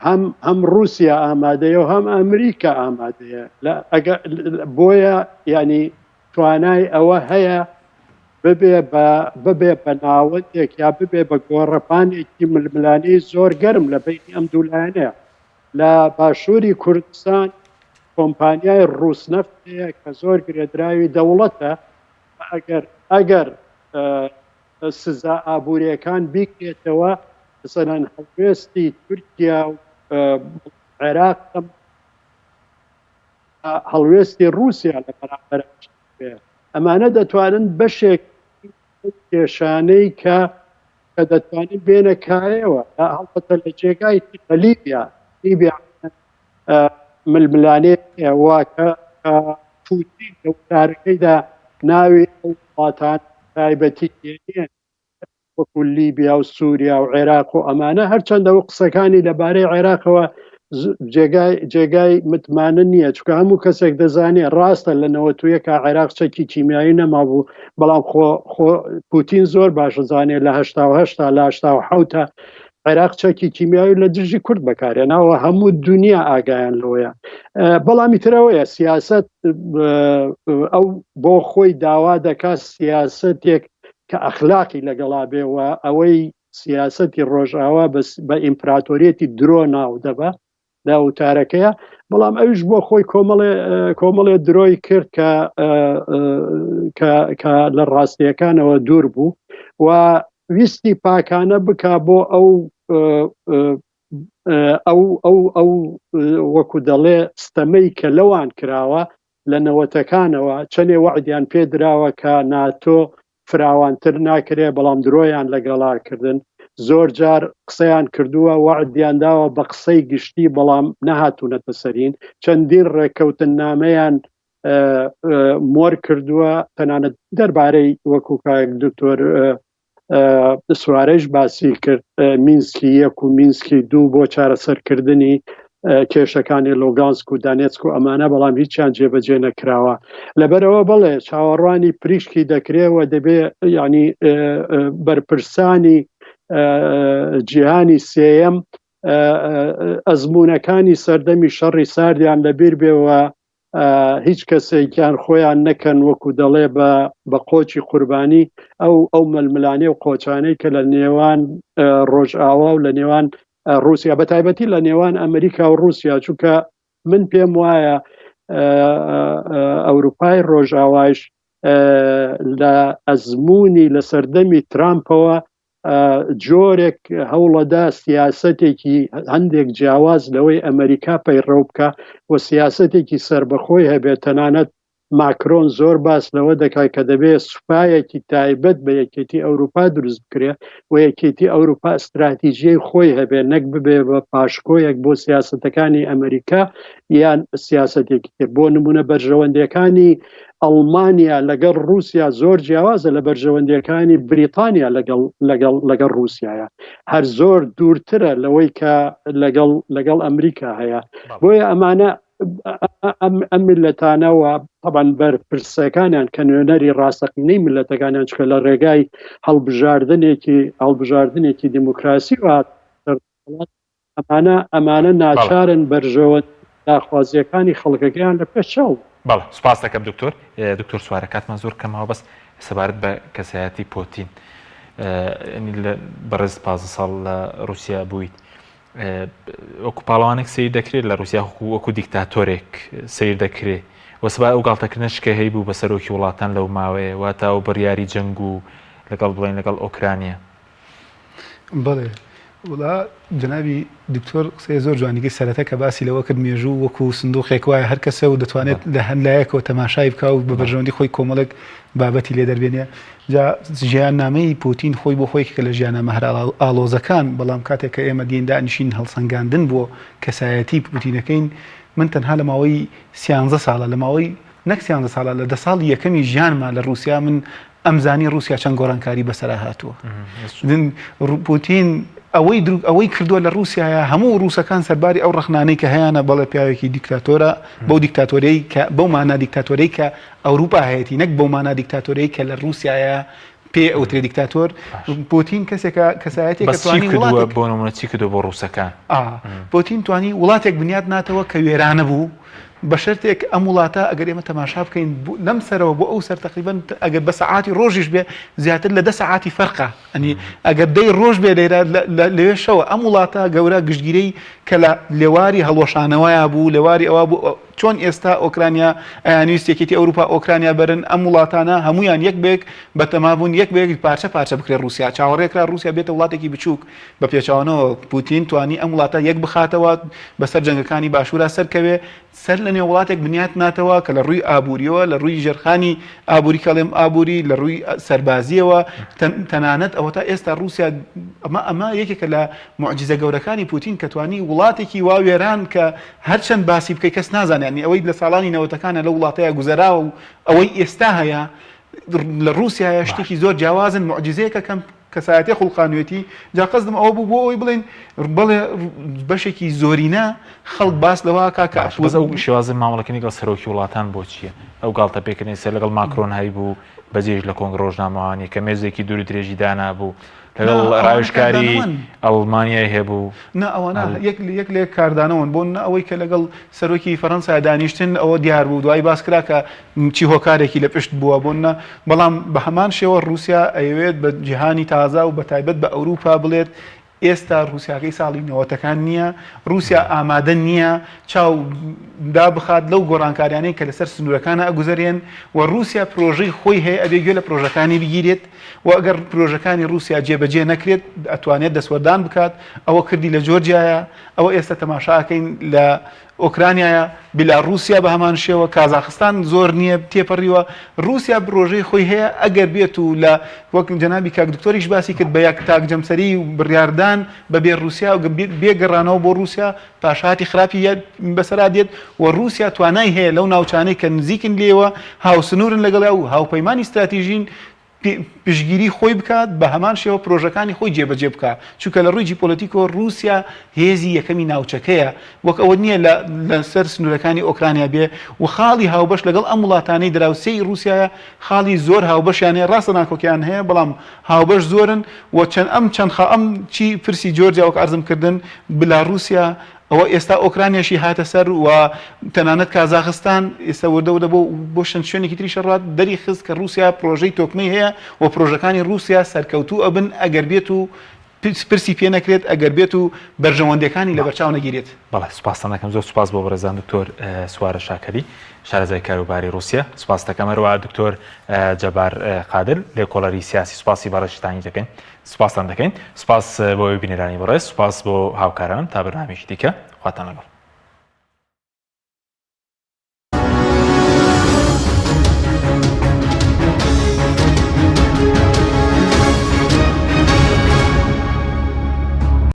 هەم هەم ڕووسیا ئامادەیە و هەم ئەمریکا ئامادەیە لە ئەگە بۆیە یعنی توانای ئەوە هەیە ببێ بە ببێ بە ناوەندێک یا ببێ بە گۆڕەپانێکی ململانێی زۆر گەرم لە بەینی ئەم دوو لایەنەیە. لە باشووری کوردستان کۆمپانیای ڕووسنەفت هەیە کە زۆر گرێدراوی دەوڵەتە، ئەگەر ئەگەر سزا ئابوورییەکان بیگرێتەوە، مەسەلەن هەڵوێستی تورکیا و عێراق لەم هەڵوێستی ڕووسیا لە بەرامبەر ئەمانە دەتوانن بەشێک کێشانەی کە کە دەتوانن بێنە کایەوە هەڵبەتە لە جێگای تر لە لیبیا لیبیا ململانێ وا کە پوتین لە وتارەکەیدا ناوی ئەو وڵاتان تایبەتی دێنێ وەکو لیبیا و سووریا و عێراق و ئەمانە هەرچەندە ئەو قسەکانی لەبارەی عێراقەوە جێگای جێگای متمانە نییە چونکە هەموو کەسێک دەزانێت ڕاستە لە نەوەتویەکە عێراق چەکی کیمیایی نەمابوو بەڵام خۆ خۆ پوتین زۆر باشە زانێت لە هەشتا و هەشتا لە هەشتا و حەوتا. عێراق چەکی کیمیاوی لە دژی کورد بەکارێناوە هەموو دنیا ئاگایان لەوەیە بەڵامی ترەوەیە سیاست ئەو بۆ خۆی داوا دەکات سیاستێک کە ئەخلاقی لەگەڵا بێ و ئەوەی سیاستی ڕۆژئاوا بە ئیمپراتۆریەتی درۆ ناو دەبە لە وتارەکەیە بەڵام ئەویش بۆ خۆی کۆمەڵێ کۆمەڵێ درۆی کرد کە کە لە ڕاستیەکانەوە دوور بوو و ویستی پاکانە بک بۆ ئەو ئەو ئەو ئەو وەکو دەڵێ ستەمەی کە لەوان کراوە لە نەوەتەکانەوە چەندێ وەعدیان پێ دراوە کە ناتۆ فراوانتر ناکرێ بەڵام درۆیان لەگەڵا کردن زۆر جار قسەیان کردووە وەعدیان داوە بە قسەی گشتی بەڵام نەهاتوونەتە سەرین چەندین ڕێککەوتن نامەیان مۆر کردووە تەنانەت دەربارەی وەکو کاک دکتۆر سوارەش باسی کرد مینسکی یەک و مینسکی دوو بۆ چارەسەرکردنی کێشەکانی لۆگانسک و دانێتسک و ئەمانە بەڵام هیچیان جێبەجێ نەکراوە لەبەرەوە بڵێ چاوەڕوانی پریشکی دەکرێەوە دەبێ ینی بەرپرسانی جیهانی سێیەم ئەزمونەکانی سەردەمی شەڕی ساردیان لەبیر بێەوە هیچ کەسێکیان خۆیان نەکەن وەکو دەڵێ بە بە قۆچی قوربانی ئەو ئەو ململانێ و قۆچانەی کە لە نێوان ڕۆژئاوا و لە نێوان رووسیا بە تایبەتی لە نێوان ئەمریکا و رووسیا چونکە من پێم وایە ئەوروپای ڕۆژاوایش لە ئەزمموی لە سەردەمی ترامپەوە جۆرێک هەوڵەدا سیاسەتێکی هەندێک جیاواز لەوەی ئەمریکا پەیڕەو بکە و سیاسەتێکی سربەخۆی هەبێت تەنانەت ماکرۆن زۆر باس لەوە دەکات کە دەبێت سوپایەکی تایبەت بە یەکێتی ئەوروپا دروست بکرێت و یەکێتی ئەوروپا ئیستراتیژیی خۆی هەبێت نەک ببێ بە پاشکۆیەک بۆ سیاسەتەکانی ئەمریکا یان سیاسەتێکی تر بۆ نمونە بەرژەوەندیەکانی ئەڵمانیا لەگەڵ رووسیا زۆر جیاوازە لە بەرژەوەندیەکانی بریتانیا لەگەڵ لەگەڵ لەگەڵ رووسایە هەر زۆر دوورترە لەوەی کە لەگەڵ لەگەڵ ئەمریکا هەیە بۆیە ئەمانە ئەم میللەتانە و تەبعەن بەرپرسەکانیان کە نوێنەری ڕاستەقینەی میللەتەکانیان چکە لە ڕێگای هەڵبژاردنێکی هەڵبژاردنێکی دیموکراسی و ئەمانە ئەمانە ناچارن بەرژەوەند داخوازیەکانی خەڵکەکەیان لە پێش چاو. بەڵێ سوپاس دەکەم دکتۆر. دکتۆر سوارە کاتمان زۆر کەمەوە بەس سەبارەت بە کەسایەتی پۆتین بەڕێز 15 ساڵ لە رووسیا بوویت وەکو پاڵەوانێک سیر دەکرێت لە رووسیا وەکو دیکتاتۆرێک سیر دەکرێت وەسبا ئەو گاڵتەکردنەش کە هەیبوو بە سەرۆکی وڵاتان لەو ماوەیە واتا و بڕیاری جەنگ و لەگەڵ بڵێن لەگەڵ ئۆکرانیا. بەڵێ وڵا جەنابی دکتۆر قسەی زۆر جوانی کرد سەرەتا کە باسی لەوە کرد مێژوو وەکو سندوقێک وایە هەر کەسە و دەتوانێت لە هەر لایەکەوە تەماشای بکا و بە بەرژەوەندی خۆی کۆمەڵێک بابەتی لێ دەربێنێ جا ژیاننامەی پوتین خۆی بۆ خۆی یەکێکە لە ژیاننامە هەرە ئاڵۆزەکان، بەڵام کاتێک کە ئێمە دێین دانیشین هەڵسەنگاندن بۆ کەسایەتی پوتینەکەین، من تەنها لە ماوەی سیانزە ساڵە، لە ماوەی نەک سیانزە ساڵە، لە دە ساڵی یەکەمی ژیانما لە ڕووسیا من ئەمزانی ڕووسیا چەند گۆڕانکاری بەسەرا هاتووە. پوتین ئەوەی ئەوەی کردووە لە ڕووسیایە هەموو ڕووسەکان سەرباری ئەو ڕەخنانەی کە هەیانە بەڵێ پیاوێکی دیکتاتۆرە بەو دیکتاتۆریەی کە بەو مانا دیکتاتۆریەی کە ئەوروپا هەیەتی نەک بەو مانا دیکتاتۆریەی کە لە ڕووسیایە پێ ئەوترێ دیکتاتۆر پوتین کەسێکە کەسایەتێکە بەس چی توانی کردووە وڵاتێک بۆ نمونە چی کردووە بۆ ڕووسەکان؟ ئا پوتین توانی وڵاتێک بنیات ناتەوە کە وێرانە بوو بە شەرتێک ئەم وڵاتە ئەگەر ئێمە تەماشا بکەین لەم سەرەوە بۆ ئەو سەر تەقریبەن ئەگەر بە سەعاتی ڕۆژیش بێ زیاتر لە دە سەعاتی فەرقە ئەنی ئەگەر دەی ڕۆژ بێ لێرە لەوێ شەوە ئەم وڵاتە گەورە گشتگیرەی کە لە لێواری هەڵوەشانەوەیا بوو لێواری ئەوە بوو چۆن ئێستا ئۆکرانیا ئەیانویست یەکێتی ئەوروپا ئۆکرانیا بەرن، ئەم وڵاتانە هەموویان یەک بەیەک بەتەما بوون یەک بەیەک پارچە پارچە بکرێت ڕووسیا، چاوەڕێکرا ڕووسیا بێتە وڵاتێکی بچووک، بە پێچەوانەوە پوتین توانی ئەم وڵاتە یەک بخاتەوە بەسەر جەنگەکانی باشوورا سەرکەوێ، سەر لەنێو وڵاتێک بنیات ناتەوە کە لە ڕووی ئابووریەوە لە ڕووی ژێرخانی ئابووری کەڵێم ئابووری لە ڕووی سەربازیەوە تەنانەت ئەوەتا ئێستا ڕووسیا ئەمە ئەمە یەکێکە لە موعجیزە گەورەکانی پوتین کە توانی وڵاتێکی وا وێران کە هەرچەند باسی بکەی کەس نازانێ یانی ئەوەی لە ساڵانی نەوەتەکانە لەو وڵاتەیا گوزەراوە و ئەوەی ئێستا هەیە لە ڕووسیایە شتێکی زۆر جیاوازن موعجیزەیەکە کەم کەسایەتی خوڵقانوێتی جا قەزدم ئەوە بوو بۆ ئەوەی بڵێن بەڵێ بەشێکی زۆرینە خەڵک باس لەوە کا کە باش بەس ئەو شێوازی مامەڵەکردنی لەگەڵ سەرۆکی وڵاتان بۆ چییە؟ ئەو گاڵتە پێکردنەی سەر لەگەڵ ماکرۆن هەیبوو بەجێش لە کۆنگرە ڕۆژنامەوانی کە مێزێکی دوور و درێژی دانابوو. لەگەڵ ڕاوێژکاری ئەڵمانیای هەبوو. نا ئەوانە یەک یەک لە یەک کاردانەوەن بۆ نە ئەوەی کە لەگەڵ سەرۆکی فەرەنسا دانیشتن ئەوە دیار بوو دوایی باس کرا کە چی هۆکارێکی لە پشت بووە بۆ نە بەڵام بە هەمان شێوە ڕووسیا ئەیەوێت بە جیهانی تازە و بە تایبەت بە ئەوروپا بڵێت ئێستا ڕووسیاکەی ساڵی نەوەتەکان نییە، ڕووسیا ئامادە نییە چاو دابخات لەو گۆڕانکاریانەی کە لەسەر سنوورەکانە ئەگوزەرێن و ڕووسیا پرۆژەی خۆی هەیە ئەبێ گوێ لە پرۆژەکانی بگیرێت و ئەگەر پرۆژەکانی ڕووسیا جێبەجێ نەکرێت ئەتوانێت دەستوەردان بکات ئەوە کردی لە جۆرجیایە ئەوە ئێستا تەماشا ئەکەین لە ئۆکرانیایە، بیلاڕووسیا بە هەمان شێوە، کازاخستان زۆر نییە تێپەڕیوە، ڕووسیا پرۆژەی خۆی هەیە، ئەگەر بێت و لە وەک جەنابی کاک دکتۆریش باسی کرد بە یەک تاک جەمسەری و بڕیاردان بە بێ ڕووسیا و بێ گەڕانەوە بۆ ڕووسیا پاشهاتی خراپی بەسەرا دێت و ڕووسیا توانای هەیە لەو ناوچانەی کە نزیکن لێوە هاوسنوورن لەگەڵیا و هاوپەیمانی ستراتیژین پشتگیری خۆی بکات، بە هەمان شێوە پرۆژەکانی خۆی جێبەجێ بکات، چونکە لە ڕووی جیپۆلەتیکەوە ڕووسیا هێزی یەکەمی ناوچەکەیە، وەک ئەوە نییە لە لەسەر سنوورەکانی ئۆکرانیا بێ و خاڵی هاوبەش لەگەڵ ئەم وڵاتانەی دراوسێی ڕووسیایە خاڵی زۆر هاوبەشیان هەیە، ڕاستە ناکۆکیان هەیە بەڵام هاوبەش زۆرن و چەند ئەم چەند خا ئەم چی پرسی جۆرجیا وەک عەرزم کردن بلاڕووسیا ئەوە ئێستا ئۆکرانیاشی هاتە سەر و تەنانەت کازاخستان ئێستا وردە وردە بۆ بۆ چەند شوێنێکی تریش ئەڕوات دەری خست کە ڕووسیا پرۆژەی تۆکمەی هەیە و پرۆژەکانی ڕووسیا سەرکەوتوو ئەبن ئەگەر بێت و پرسی پێ نەکرێت ئەگەر بێت و بەرژەوەندیەکانی لەبەرچاو نەگیرێت. بەڵێ سوپاستان دەکەم زۆر سوپاس بۆ بەڕێزان دکتۆر سوارە شاکەلی شارەزای کاروباری ڕووسیا سوپاست دەکەم هەروەها دکتۆر جەبار قادر لێکۆڵەری سیاسی سوپاسی بەڕێزتانی دەکەین سوپاستان دەکەین سوپاس بۆ بینەرانی بەڕێز سوپاس بۆ هاوکارانم تا بەرنامەیەکی دیکە خواتان لەگەڵ.